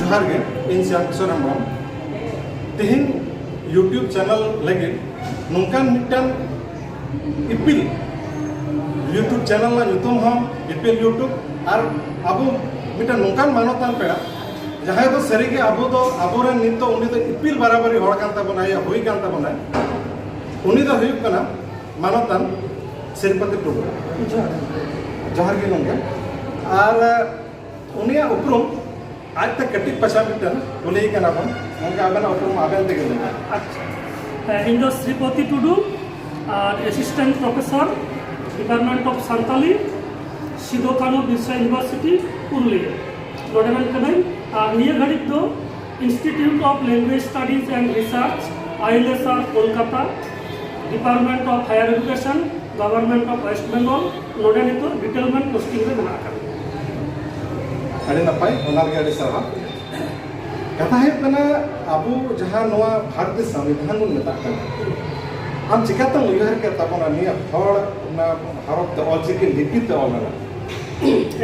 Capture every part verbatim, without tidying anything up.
ᱡᱚᱦᱟᱨ ᱜᱮ, ᱤᱧ ᱥᱭᱟᱢ ᱠᱤᱥᱳᱨ ᱦᱮᱢᱵᱨᱚᱢ᱾ ᱛᱮᱦᱮᱧ YouTube ᱪᱮᱱᱮᱞ ᱞᱟᱹᱜᱤᱫ ᱱᱚᱝᱠᱟᱱ ᱢᱤᱫᱴᱟᱝ ᱤᱯᱤᱞ, YouTube ᱪᱮᱱᱮᱞ ᱨᱮᱱᱟᱜ ᱧᱩᱛᱩᱢ ᱦᱚᱸ ᱤᱯᱤᱞ YouTube, ᱟᱨ ᱟᱵᱚ ᱢᱤᱫᱴᱟᱝ ᱱᱚᱝᱠᱟᱱ ᱢᱟᱱᱚᱛᱟᱱ ᱯᱮᱲᱟ, ᱡᱟᱦᱟᱸᱭ ᱫᱚ ᱥᱟᱹᱨᱤᱜᱮ ᱟᱵᱚ ᱫᱚ ᱟᱵᱚᱨᱮᱱ ᱱᱤᱛᱚᱜ ᱩᱱᱤ ᱫᱚ ᱤᱯᱤᱞ ᱵᱟᱨᱟᱵᱟᱨᱤ ᱦᱚᱲ ᱠᱟᱱ ᱛᱟᱵᱚᱱᱟᱭ, ᱦᱩᱭ ᱠᱟᱱ ᱛᱟᱵᱚᱱᱟᱭ᱾ ᱩᱱᱤ ᱫᱚ ᱦᱩᱭᱩᱜ ᱠᱟᱱᱟ ᱢᱟᱱᱚᱛᱟᱱ ᱥᱨᱤᱯᱚᱛᱤ ᱴᱩᱰᱩ᱾ ᱡᱚᱦᱟᱨ ᱜᱮ ᱜᱚᱢᱠᱮ᱾ ᱟᱨ ᱩᱱᱤᱭᱟᱜ ᱩᱯᱨᱩᱢ ᱟᱡᱛᱮ ᱠᱟᱹᱴᱤᱡ ᱯᱟᱪᱷᱟ ᱢᱤᱫᱴᱟᱝ ᱠᱩᱞᱤᱭᱮ ᱠᱟᱱᱟ ᱵᱚᱱ᱾ ᱜᱚᱢᱠᱮ, ᱟᱵᱮᱱᱟᱜ ᱩᱯᱨᱩᱢ ᱟᱵᱮᱱ ᱛᱮᱜᱮ ᱞᱟᱹᱭ ᱵᱮᱱ᱾ ᱟᱪᱪᱷᱟ, ᱦᱮᱸ, ᱤᱧ ᱫᱚ ᱥᱨᱤᱯᱚᱛᱤ ᱴᱩᱰᱩ, ᱟᱨ assistant professor, department of Santali, Sido Kanhu Birsa university, Purulia, ᱱᱚᱰᱮ ᱨᱮᱱ ᱠᱟᱹᱱᱟᱹᱧ᱾ ᱟᱨ ᱱᱤᱭᱟᱹ ᱜᱷᱟᱹᱲᱤᱡ ᱫᱚ Institute of Language Studies and Research, I L S R, Kolkata, Department of Higher Education, Government of West Bengal, ᱱᱚᱰᱮ ᱱᱤᱛᱚᱜ ᱰᱤᱴᱮᱞᱢᱮᱱᱴ ᱯᱳᱥᱴᱤᱝ ᱨᱮ ᱢᱮᱱᱟᱜ ᱟᱠᱟᱫ ᱞᱤᱧᱟ᱾ ᱟᱹᱰᱤ ᱱᱟᱯᱟᱭ, ᱚᱱᱟ ᱞᱟᱹᱜᱤᱫ ᱟᱹᱰᱤ ᱥᱟᱨᱦᱟᱣ᱾ ᱠᱟᱛᱷᱟ ᱦᱩᱭᱩᱜ ᱠᱟᱱᱟ, ᱟᱵᱚ ᱡᱟᱦᱟᱸ ᱱᱚᱣᱟ ᱵᱷᱟᱨᱚᱛ ᱫᱤᱥᱚᱢ ᱥᱚᱝᱵᱤᱫᱷᱟᱱ ᱵᱚᱱ ᱢᱮᱛᱟᱜ ᱠᱟᱱᱟ, ᱟᱢ ᱪᱤᱠᱟᱛᱮᱢ ᱩᱭᱦᱟᱹᱨ ᱠᱮᱫ ᱛᱟᱵᱚᱱᱟ ᱱᱤᱭᱟᱹ ᱦᱚᱲ, ᱚᱱᱟ ᱦᱚᱨᱚᱯ ᱛᱮ, ᱚᱞᱪᱤᱠᱤ ᱞᱤᱯᱤ ᱛᱮ ᱚᱞ ᱨᱮᱱᱟᱜ?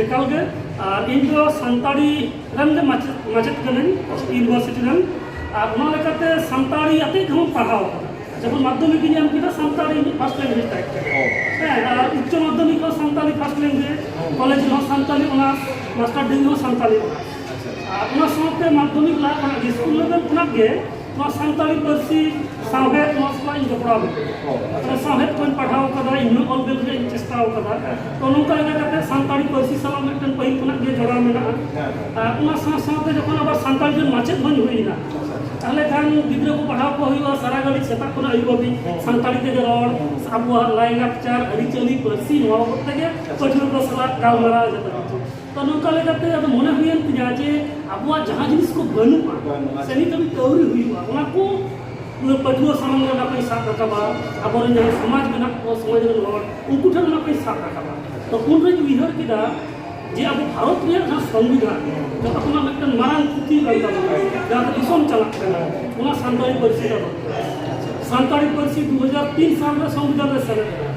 ᱮᱠᱟᱞ ᱜᱮ᱾ ᱟᱨ ᱤᱧ ᱫᱚ ᱥᱟᱱᱛᱟᱲᱤ ᱨᱮᱱ ᱜᱮ ᱢᱟᱪᱮᱫ, ᱢᱟᱪᱮᱫ ᱠᱟᱹᱱᱟᱹᱧ ᱤᱭᱩᱱᱤᱵᱷᱟᱨᱥᱤᱴᱤ ᱨᱮᱱ᱾ ᱟᱨ ᱚᱱᱟ ᱞᱮᱠᱟᱛᱮ ᱥᱟᱱᱛᱟᱲᱤ ᱟᱛᱮᱫ ᱜᱮᱵᱚᱱ ᱯᱟᱲᱦᱟᱣ ᱟᱠᱟᱱᱟ᱾ ᱡᱚᱠᱷᱚᱱ ᱢᱟᱫᱽᱫᱷᱚᱢᱤᱠ ᱤᱧ ᱮᱢ ᱠᱮᱫᱟ, ᱥᱟᱱᱛᱟᱲᱤ ᱤᱧᱟᱹᱜ ᱯᱷᱟᱥᱴ ᱞᱮᱝᱜᱩᱭᱮᱡᱽ ᱛᱟᱦᱮᱸ ᱠᱟᱱᱟ᱾ ᱚ᱾ ᱦᱮᱸ, ᱟᱨ ᱩᱪᱪᱚ ᱢᱟᱫᱽᱫᱷᱚᱢᱤᱠ ᱦᱚᱸ ᱥᱟᱱᱛᱟᱲᱤ ᱯᱷᱟᱥᱴ ᱞᱮᱝᱜᱩᱭᱮᱡᱽ, ᱦᱩᱸ᱾ ᱠᱚᱞᱮᱡᱽ ᱨᱮᱦᱚᱸ ᱥᱟᱱᱛᱟᱲᱤ ᱚᱱᱟᱨᱥ, ᱢᱟᱥᱴᱟᱨ ᱰᱤᱜᱽᱨᱤ ᱦᱚᱸ ᱥᱟᱱᱛᱟᱲᱤ ᱚᱱᱟᱨᱥ᱾ ᱟᱪᱪᱷᱟ᱾ ᱟᱨ ᱚᱱᱟ ᱥᱟᱶᱛᱮ ᱢᱟᱫᱽᱫᱷᱚᱢᱤᱠ ᱞᱟᱦᱟ ᱠᱷᱚᱱᱟᱜ ᱜᱮ, ᱥᱠᱩᱞ ᱞᱮᱵᱮᱞ ᱠᱷᱚᱱᱟᱜ ᱜᱮ ᱱᱚᱣᱟ ᱥᱟᱱᱛᱟᱲᱤ ᱯᱟᱹᱨᱥᱤ ᱥᱟᱶᱦᱮᱫ, ᱱᱚᱣᱟ ᱥᱟᱞᱟᱜ ᱤᱧ ᱡᱚᱯᱲᱟᱣ ᱢᱮᱱᱟᱜᱼᱟ᱾ ᱚ, ᱟᱪᱪᱷᱟ᱾ ᱟᱨ ᱥᱟᱶᱦᱮᱫ ᱠᱚᱧ ᱯᱟᱲᱦᱟᱣ ᱠᱟᱫᱟ, ᱤᱧ ᱦᱚᱸ ᱚᱞ ᱵᱮᱞ ᱨᱮᱭᱟᱜ ᱤᱧ ᱪᱮᱥᱴᱟᱣ ᱠᱟᱫᱟ᱾ ᱦᱮᱸ᱾ ᱛᱚ, ᱱᱚᱝᱠᱟ ᱞᱮᱠᱟ ᱠᱟᱛᱮ ᱥᱟᱱᱛᱟᱲᱤ ᱯᱟᱹᱨᱥᱤ ᱥᱟᱞᱟᱜ ᱢᱤᱫᱴᱮᱱ ᱯᱟᱹᱦᱤᱞ ᱠᱷᱚᱱᱟᱜ ᱜᱮ ᱡᱚᱲᱟᱣ ᱢᱮᱱᱟᱜᱼᱟ᱾ ᱦᱮᱸ, ᱦᱮᱸ᱾ ᱟᱨ ᱚᱱᱟ ᱥᱟᱶ ᱥᱟᱶᱛᱮ ᱡᱚᱠᱷᱚᱱ ᱟᱵᱟᱨ ᱥᱟᱱᱛᱟᱲᱤ ᱨᱮᱱ ᱢᱟᱪᱮᱫ ᱦᱚᱸᱧ ᱦᱩᱭ ᱮᱱᱟ, ᱟᱪᱪᱷᱟ, ᱟᱪᱪᱷᱟ᱾ ᱛᱟᱦᱞᱮ ᱠᱷᱟᱱ ᱜᱤᱫᱽᱨᱟᱹ ᱠᱚ ᱯᱟᱲᱦᱟᱣ ᱠᱚ ᱦᱩᱭᱩᱜᱼᱟ, ᱥᱟᱨᱟ ᱜᱷᱟᱹᱲᱤᱡ ᱥᱮᱛᱟᱜ ᱠᱷᱚᱱᱟᱜ ᱟᱹᱭᱩᱵ ᱦᱟᱹᱵᱤᱡ ᱦᱮᱸ᱾ ᱥᱟᱱᱛᱟᱲᱤ ᱛᱮᱜᱮ ᱨᱚᱲ, ᱦᱮᱸ᱾ ᱟᱵᱚᱣᱟᱜ ᱞᱟᱭᱼᱞᱟᱠᱪᱟᱨ, ᱟᱹᱨᱤᱪᱟᱹᱞᱤ, ᱯᱟᱹᱨᱥᱤ, ᱱᱚᱣᱟ ᱵᱟᱵᱚᱫ ᱛᱮᱜᱮ ᱟᱪᱪᱷᱟ᱾ ᱯᱟᱹᱴᱷᱩᱣᱟᱹ ᱠᱚ ᱥᱟᱞᱟᱜ ᱜᱟᱞᱢᱟᱨᱟᱣ, ᱡᱚᱛᱚ ᱠᱤᱪᱷᱩ᱾ ᱛᱚ, ᱱᱚᱝᱠᱟ ᱞᱮᱠᱟᱛᱮ ᱟᱫᱚ ᱢᱚᱱᱮ ᱦᱩᱭᱮᱱ ᱛᱤᱧᱟ ᱡᱮ ᱟᱵᱚᱣᱟᱜ ᱡᱟᱦᱟᱸ ᱡᱤᱱᱤᱥ ᱠᱚ ᱵᱟᱹᱱᱩᱜᱼᱟ, ᱵᱟᱹᱱᱩᱜᱼᱟ᱾ ᱥᱮ ᱱᱤᱛ ᱦᱟᱹᱵᱤᱡ ᱟᱹᱣᱨᱤ ᱦᱩᱭᱩᱜᱼᱟ, ᱚᱱᱟ ᱠᱚ ᱯᱟᱹᱴᱷᱩᱣᱟᱹ ᱥᱟᱢᱟᱝ ᱨᱮ ᱚᱱᱟ ᱠᱚᱧ ᱥᱟᱵ ᱨᱟᱠᱟᱵᱟ, ᱟᱵᱚᱨᱮᱱ ᱡᱟᱦᱟᱸᱭ ᱥᱚᱢᱟᱡᱽ ᱢᱮᱱᱟᱜ ᱠᱚ, ᱥᱚᱢᱟᱡᱽ ᱨᱮᱱ ᱦᱚᱲ, ᱩᱱᱠᱩ ᱴᱷᱮᱱ ᱚᱱᱟ ᱠᱚᱧ ᱥᱟᱵ ᱨᱟᱠᱟᱵᱟ᱾ ᱛᱚ, ᱩᱱᱨᱮᱧ ᱩᱭᱦᱟᱹᱨ ᱠᱮᱫᱟ ᱡᱮ ᱟᱵᱚ ᱵᱷᱟᱨᱚᱛ ᱨᱮᱭᱟᱜ ᱡᱟᱦᱟᱸ ᱥᱚᱝᱵᱤᱫᱷᱟᱱ, ᱡᱚᱛᱚ ᱠᱷᱚᱱᱟᱜ ᱢᱤᱫᱴᱟᱝ ᱢᱟᱨᱟᱝ ᱯᱩᱛᱷᱤ ᱠᱟᱱ ᱛᱟᱵᱚᱱᱟ, ᱡᱟᱦᱟᱸ ᱫᱚ ᱫᱤᱥᱚᱢ ᱪᱟᱞᱟᱜ ᱠᱟᱱᱟ, ᱚᱱᱟ ᱥᱟᱱᱛᱟᱲᱤ ᱯᱟᱹᱨᱥᱤ ᱨᱮ ᱚᱞ ᱠᱟᱱᱟ᱾ ᱥᱟᱱᱛᱟᱲᱤ ᱯᱟᱹᱨᱥᱤ ᱫᱩ ᱦᱟᱡᱟᱨ ᱛᱤᱱ ᱥᱟᱞ ᱨᱮ ᱥᱚᱝᱵᱤᱫᱷᱟᱱ ᱨᱮ ᱥᱮᱞᱮᱫ ᱮᱱᱟ᱾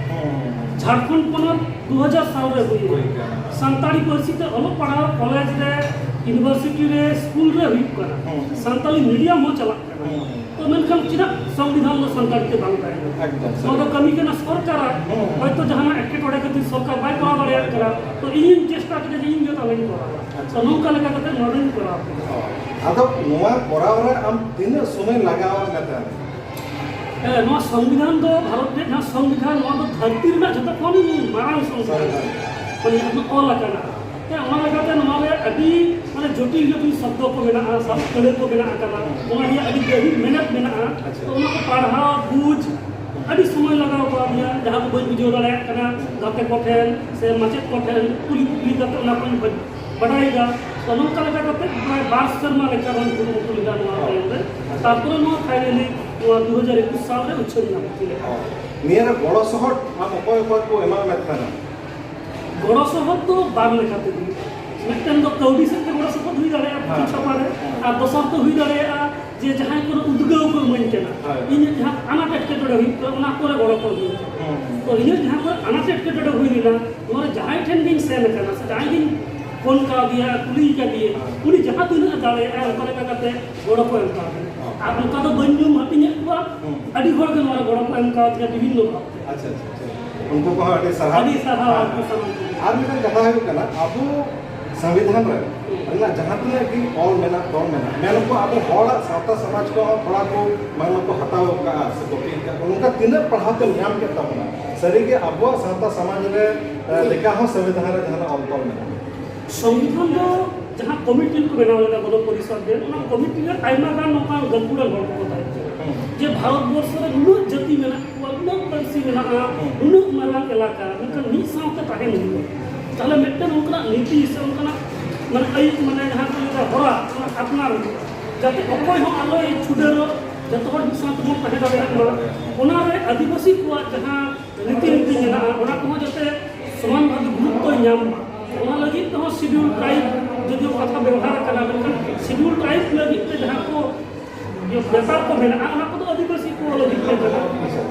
ᱡᱷᱟᱲᱠᱷᱚᱸᱰ ᱯᱚᱱᱚᱛ ᱫᱩ ᱦᱟᱡᱟᱨ ᱥᱟᱞ ᱨᱮ ᱦᱩᱭ ᱮᱱᱟ᱾ ᱦᱩᱭ ᱮᱱᱟ᱾ ᱥᱟᱱᱛᱟᱲᱤ ᱯᱟᱹᱨᱥᱤ ᱛᱮ ᱚᱞᱚᱜ ᱯᱟᱲᱦᱟᱣ ᱠᱚᱞᱮᱡᱽ ᱨᱮ ᱤᱭᱩᱱᱤᱵᱷᱟᱨᱥᱤᱴᱤ ᱨᱮ, ᱥᱠᱩᱞ ᱨᱮ ᱦᱩᱭᱩᱜ ᱠᱟᱱᱟ, ᱦᱩᱸ᱾ ᱥᱟᱱᱛᱟᱞᱤ ᱢᱤᱰᱤᱭᱟᱢ ᱦᱚᱸ ᱪᱟᱞᱟᱜ ᱠᱟᱱᱟ᱾ ᱦᱩᱸ᱾ ᱛᱚ ᱢᱮᱱᱠᱷᱟᱱ ᱪᱮᱫᱟᱜ ᱥᱚᱝᱵᱤᱫᱷᱟᱱ ᱫᱚ ᱥᱟᱱᱛᱟᱲᱤ ᱛᱮ ᱵᱟᱝ ᱛᱟᱦᱮᱱᱟ? ᱮᱠᱫᱚᱢ ᱥᱟᱹᱨᱤ᱾ ᱱᱚᱣᱟ ᱫᱚ ᱠᱟᱹᱢᱤ ᱠᱟᱱᱟ ᱥᱚᱨᱠᱟᱨᱟᱜ᱾ ᱦᱩᱸ᱾ ᱦᱚᱭᱛᱚ ᱡᱟᱦᱟᱱᱟᱜ ᱮᱴᱠᱮᱴᱚᱬᱮ ᱠᱷᱟᱹᱛᱤᱨ ᱥᱚᱨᱠᱟᱨ ᱵᱟᱭ ᱠᱚᱨᱟᱣ ᱫᱟᱲᱮᱭᱟᱜ ᱠᱟᱱᱟ, ᱛᱚ ᱤᱧᱤᱧ ᱪᱮᱥᱴᱟ ᱠᱮᱫᱟ ᱡᱮ ᱤᱧ ᱜᱮ ᱛᱟᱦᱚᱞᱮᱧ ᱠᱚᱨᱟᱣᱟ᱾ ᱟᱪᱪᱷᱟ᱾ ᱛᱚ ᱱᱚᱝᱠᱟ ᱞᱮᱠᱟ ᱠᱟᱛᱮ ᱱᱚᱰᱮᱧ ᱠᱚᱨᱟᱣ ᱠᱮᱫᱟ᱾ ᱚ᱾ ᱟᱫᱚ ᱱᱚᱣᱟ ᱠᱚᱨᱟᱣ ᱨᱮ ᱟᱢ ᱛᱤᱱᱟᱹᱜ ᱥᱚᱢᱚᱭ ᱞᱟᱜᱟᱣᱟᱫ ᱢᱮ ᱛᱟᱦᱮᱸᱫ? ᱦᱮᱸ, ᱱᱚᱣᱟ ᱥᱚᱝᱵᱤᱫᱷᱟᱱ ᱫᱚ, ᱵᱷᱟᱨᱚᱛ ᱨᱮᱭᱟᱜ ᱡᱟᱦᱟᱸ ᱥᱚᱝᱵᱤᱫᱷᱟᱱ, ᱱᱚᱣᱟ ᱫᱚ ᱫᱷᱟᱹᱨᱛᱤ ᱨᱮᱱᱟᱜ ᱡᱷᱚᱛᱚ ᱠᱷᱚᱱ ᱢᱟᱨᱟᱝ ᱥᱚᱝᱵᱤᱫᱷᱟᱱ᱾ ᱥᱚᱝᱵᱤᱫᱷᱟᱱ᱾ ᱢᱟᱱᱮ ᱡᱟᱦᱟᱸ ᱫᱚ ᱚᱞ ᱟᱠᱟᱱᱟ᱾ ᱦᱮᱸ, ᱚᱱᱟ ᱞᱮᱠᱟᱛᱮ ᱱᱚᱣᱟ ᱨᱮ ᱟᱹᱰᱤ, ᱢᱟᱱᱮ, ᱡᱚᱴᱤᱞ ᱡᱚᱴᱤᱞ ᱥᱚᱵᱫᱚ ᱠᱚ ᱢᱮᱱᱟᱜᱼᱟ, ᱥᱟᱵ ᱟᱹᱲᱟᱹ ᱠᱚ ᱢᱮᱱᱟᱜ ᱟᱠᱟᱫᱟ᱾ ᱚᱱᱟ ᱨᱮᱭᱟᱜ ᱟᱹᱰᱤ ᱜᱟᱹᱦᱤᱨ ᱢᱮᱱᱮᱛ ᱢᱮᱱᱟᱜᱼᱟ᱾ ᱟᱪᱪᱷᱟ᱾ ᱛᱚ ᱚᱱᱟ ᱠᱚ ᱯᱟᱲᱦᱟᱣ, ᱵᱩᱡᱽ, ᱟᱹᱰᱤ ᱥᱚᱢᱚᱭ ᱞᱟᱜᱟᱣ ᱠᱟᱣᱫᱤᱧᱟ᱾ ᱡᱟᱦᱟᱸ ᱠᱚ ᱵᱟᱹᱧ ᱵᱩᱡᱷᱟᱹᱣ ᱫᱟᱲᱮᱭᱟᱜ ᱠᱟᱱᱟ, ᱜᱟᱛᱮ ᱠᱚ ᱴᱷᱮᱱ ᱥᱮ ᱢᱟᱪᱮᱫ ᱠᱚ ᱴᱷᱮᱱ ᱠᱩᱞᱤ ᱠᱩᱯᱞᱤ ᱠᱟᱛᱮ ᱚᱱᱟ ᱠᱚᱧ ᱵᱟᱰ-, ᱵᱟᱰᱟᱭᱮᱫᱟ᱾ ᱛᱚ ᱱᱚᱝᱠᱟ ᱞᱮᱠᱟ ᱠᱟᱛᱮ ᱯᱨᱟᱭ ᱵᱟᱨ ᱥᱮᱨᱢᱟ ᱞᱮᱠᱟ ᱵᱚᱱ ᱠᱩᱨᱩᱢᱩᱴᱩ ᱞᱮᱫᱟ ᱱᱚᱣᱟ ᱛᱟᱭᱚᱢ ᱨᱮ᱾ ᱛᱟᱨᱯᱚᱨᱮ ᱱᱚᱣᱟ finally ᱱᱚᱣᱟ ᱫᱩ ᱦᱟᱡᱟᱨ ᱮᱠᱩᱥ ᱥᱟᱞ ᱨᱮ ᱩᱪᱷᱟᱹᱱ ᱧᱟᱢ ᱠᱮᱫᱟ᱾ ᱱᱤᱭᱟᱹ ᱨᱮ ᱜᱚᱲᱚ ᱥᱚᱦᱚᱫ ᱟᱢ ᱚᱠᱚᱭ ᱚᱠᱚᱭ ᱠᱚ ᱮᱢᱟᱜ ᱢᱮ ᱛᱟᱦᱮᱱᱟ? ᱜᱚᱲᱚ ᱥᱚᱦᱚᱫ ᱫᱚ ᱵᱟᱨ ᱞᱮᱠᱟ ᱛᱮᱜᱮ᱾ ᱢᱤᱫᱴᱮᱱ ᱫᱚ ᱠᱟᱹᱣᱰᱤ ᱥᱮᱫ ᱛᱮ ᱜᱚᱲᱚ ᱥᱚᱦᱚᱫ ᱦᱩᱭ ᱫᱟᱲᱮᱭᱟᱜᱼᱟ, ᱯᱩᱛᱷᱤ ᱦᱮᱸ᱾ ᱪᱷᱟᱯᱟ ᱨᱮ, ᱟᱨ ᱫᱚᱥᱟᱨ ᱫᱚ ᱦᱩᱭ ᱫᱟᱲᱮᱭᱟᱜᱼᱟ ᱡᱮ ᱡᱟᱦᱟᱸᱭ ᱠᱚᱨᱮ ᱩᱫᱽᱜᱟᱹᱣ ᱠᱚ ᱤᱢᱟᱹᱧ ᱠᱟᱱᱟ, ᱦᱳᱭ᱾ ᱤᱧᱟᱹᱜ ᱡᱟᱦᱟᱸ ᱟᱱᱟᱴ ᱮᱴᱠᱮᱴᱚᱬᱮ ᱦᱩᱭᱩᱜ ᱠᱟᱱᱟ, ᱚᱱᱟ ᱠᱚᱨᱮ ᱜᱚᱲᱚ ᱠᱚ ᱤᱢᱟᱹᱧ ᱠᱟᱱᱟ᱾ ᱦᱩᱸ᱾ ᱛᱚ ᱤᱧᱟᱹᱜ ᱡᱟᱦᱟᱸ ᱠᱚᱨᱮ ᱟᱱᱟᱴ ᱮᱴᱠᱮᱴᱚᱬᱮ ᱦᱩᱭ ᱞᱮᱱᱟ, ᱱᱚᱣᱟ ᱨᱮ ᱡᱟᱦᱟᱸᱭ ᱴᱷᱮᱱ ᱜᱤᱧ ᱥᱮᱱ ᱟᱠᱟᱱᱟ ᱥᱮ ᱡᱟᱦᱟᱸᱭ ᱜᱤᱧ ᱯᱷᱳᱱ ᱠᱟᱣᱫᱮᱭᱟ, ᱠᱩᱞᱤ ᱠᱟᱫᱮᱭᱟ, ᱦᱳᱭ᱾ ᱩᱱᱤ ᱡᱟᱦᱟᱸ ᱛᱤᱱᱟᱹᱜ ᱮ ᱫᱟᱲᱮᱭᱟᱜᱼᱟ, ᱚᱱᱠᱟ ᱞᱮᱠᱟ ᱠᱟᱛᱮ ᱜᱚᱲᱚ ᱠᱚ ᱮᱢ ᱠᱟᱣᱫᱤᱧᱟ᱾ ᱦᱳᱭ᱾ ᱟᱨ ᱚᱱᱠᱟ ᱫᱚ ᱵᱟᱹᱧ ᱧᱩᱢ ᱦᱟᱹᱴᱤᱧᱮᱫ ᱠᱚᱣᱟ᱾ ᱦᱩᱸ᱾ ᱟᱹᱰᱤ ᱦᱚᱲ ᱜᱮ ᱱᱚᱣᱟ ᱨᱮ ᱜᱚᱲᱚ ᱠᱚ ᱮᱢ ᱠᱟᱣᱫᱤᱧᱟ ᱵᱤᱵᱷᱤᱱᱱᱚ ᱵᱷᱟᱵᱽ ᱛᱮ᱾ ᱟᱪᱪᱷᱟ, ᱟᱪᱪᱷᱟ, ᱟᱪᱪᱷᱟ᱾ ᱩᱱᱠᱩ ᱠᱚᱦᱚᱸ ᱟᱹᱰᱤ ᱥᱟᱨᱦᱟᱣ᱾ ᱟᱹᱰᱤ ᱥᱟᱨᱦᱟᱣ ᱦᱮᱸ᱾ ᱩᱱᱠᱩ ᱥᱟᱱᱟᱢ ᱠᱚ᱾ ᱟᱨ ᱢᱤᱫᱴᱟᱝ ᱠᱟᱛᱷᱟ ᱦᱩᱭᱩᱜ ᱠᱟᱱᱟ, ᱟᱵᱚ ᱥᱚᱝᱵᱤᱫᱷᱟᱱ ᱨᱮ ᱨᱮᱱᱟᱜ ᱡᱟᱦᱟᱸ ᱛᱤᱱᱟᱹᱜ ᱜᱮ ᱚᱞ ᱢᱮᱱᱟᱜ, ᱛᱚᱞ ᱢᱮᱱᱟᱜ, ᱢᱮᱱᱟᱠᱚ ᱟᱵᱚ ᱦᱚᱲᱟᱜ ᱥᱟᱶᱛᱟ ᱥᱚᱢᱟᱡᱽ ᱠᱚ ᱛᱷᱚᱲᱟ ᱠᱚ ᱵᱟᱝ ᱢᱟᱠᱚ ᱦᱟᱛᱟᱣ ᱟᱠᱟᱫᱼᱟ ᱥᱮ ᱠᱚᱯᱤ ᱟᱠᱟᱫ ᱠᱚ, ᱱᱚᱝᱠᱟ ᱛᱤᱱᱟᱹᱜ ᱯᱟᱲᱦᱟᱣ ᱛᱮᱢ ᱧᱟᱢ ᱠᱮᱫ ᱛᱟᱵᱚᱱᱟ? ᱥᱟᱹᱨᱤᱜᱮ ᱟᱵᱚᱣᱟᱜ ᱥᱟᱶᱛᱟ ᱥᱚᱢᱟᱡᱽ ᱨᱮ, ᱮ, ᱞᱮᱠᱟ ᱦᱚᱸ ᱥᱚᱝᱵᱤᱫᱷᱟᱱ ᱨᱮ ᱡᱟᱦᱟᱱᱟᱜ ᱚᱞ ᱛᱚᱞ ᱢᱮᱱᱟᱜᱼᱟ? ᱥᱚᱝᱵᱤᱫᱷᱟᱱ ᱫᱚ ᱡᱟᱦᱟᱸ ᱠᱚᱢᱤᱴᱤ ᱠᱚ ᱵᱮᱱᱟᱣ ᱞᱮᱫᱟ ᱜᱚᱱᱚ ᱯᱚᱨᱤᱥᱚᱫᱽ ᱨᱮ, ᱚᱱᱟ ᱠᱚᱢᱤᱴᱤ ᱨᱮ ᱟᱭᱢᱟ ᱜᱟᱱ ᱱᱚᱝᱠᱟ ᱜᱟᱹᱠᱷᱩᱲᱟᱱ ᱦᱚᱲ ᱠᱚᱠᱚ ᱛᱟᱦᱮᱸ ᱠᱟᱱᱟ᱾ ᱦᱩᱸ᱾ ᱡᱮ ᱵᱷᱟᱨᱚᱛ ᱵᱚᱨᱥᱚ ᱨᱮ ᱱᱩᱱᱟᱹᱜ ᱡᱟᱹᱛᱤ ᱢᱮᱱᱟᱜ ᱠᱚᱣᱟ, ᱩᱱᱟᱹᱜ ᱯᱟᱹᱨᱥᱤ ᱢᱮᱱᱟᱜᱼᱟ, ᱦᱩᱸ᱾ ᱩᱱᱟᱹᱜ ᱢᱟᱨᱟᱝ ᱮᱞᱟᱠᱟ, ᱢᱮᱱᱠᱷᱟᱱ ᱢᱤᱫ ᱥᱟᱶᱛᱮ ᱛᱟᱦᱮᱱ ᱦᱩᱭᱩᱜᱼᱟ᱾ ᱛᱟᱦᱞᱮ ᱢᱤᱫᱴᱮᱱ ᱚᱱᱠᱟᱱᱟᱜ ᱱᱤᱛᱤ ᱥᱮ ᱚᱱᱠᱟᱱᱟᱜ, ᱢᱟᱱᱮ, ᱟᱹᱭᱩᱨ, ᱢᱟᱱᱮ, ᱡᱟᱦᱟᱸ ᱠᱚ ᱞᱟᱹᱭᱫᱟ ᱦᱚᱨᱟ, ᱚᱱᱟ ᱟᱯᱱᱟᱨ ᱦᱩᱭᱩᱜᱼᱟ, ᱡᱟᱛᱮ ᱚᱠᱚᱭ ᱦᱚᱸ ᱟᱞᱚᱭ ᱪᱷᱩᱰᱟᱹᱨᱚᱜ, ᱡᱚᱛᱚ ᱦᱚᱲ ᱢᱤᱫ ᱥᱟᱶ ᱛᱮᱵᱚᱱ ᱛᱟᱦᱮᱸ ᱫᱟᱲᱮᱭᱟᱜ ᱢᱟ᱾ ᱚᱱᱟᱨᱮ ᱟᱹᱫᱤᱵᱟᱹᱥᱤ ᱠᱚᱣᱟᱜ ᱡᱟᱦᱟᱸ ᱨᱤᱛᱤ ᱱᱤᱛᱤ ᱢᱮᱱᱟᱜᱼᱟ, ᱚᱱᱟ ᱠᱚᱦᱚᱸ ᱡᱟᱛᱮ ᱥᱚᱢᱟᱱ ᱵᱷᱟᱵᱮ ᱜᱩᱨᱩᱛᱛᱚᱭ ᱧᱟᱢ ᱢᱟ᱾ ᱚᱱᱟ ᱞᱟᱹᱜᱤᱫ ᱛᱮᱦᱚᱸ ᱥᱤᱰᱤᱭᱩᱞ ᱴᱨᱟᱭᱤᱵᱽ ᱡᱚᱫᱤᱳ ᱠᱟᱛᱷᱟ ᱵᱮᱣᱦᱟᱨ ᱟᱠᱟᱱᱟ, ᱢᱮᱱᱠᱷᱟᱱ ᱥᱤᱰᱤᱭᱩᱞ ᱴᱨᱟᱭᱤᱵᱽ ᱞᱟᱹᱜᱤᱫ ᱛᱮ ᱡᱟᱦᱟᱸ ᱠᱚ ᱵᱮᱯᱟᱨ ᱠᱚ ᱢᱮᱱᱟᱜᱼᱟ, ᱚᱱᱟ ᱠᱚᱫᱚ ᱟᱹᱫᱤᱵᱟᱹᱥᱤ ᱠᱚ ᱞᱟᱹᱜᱤᱫ ᱛᱮ ᱠᱟᱱᱟ᱾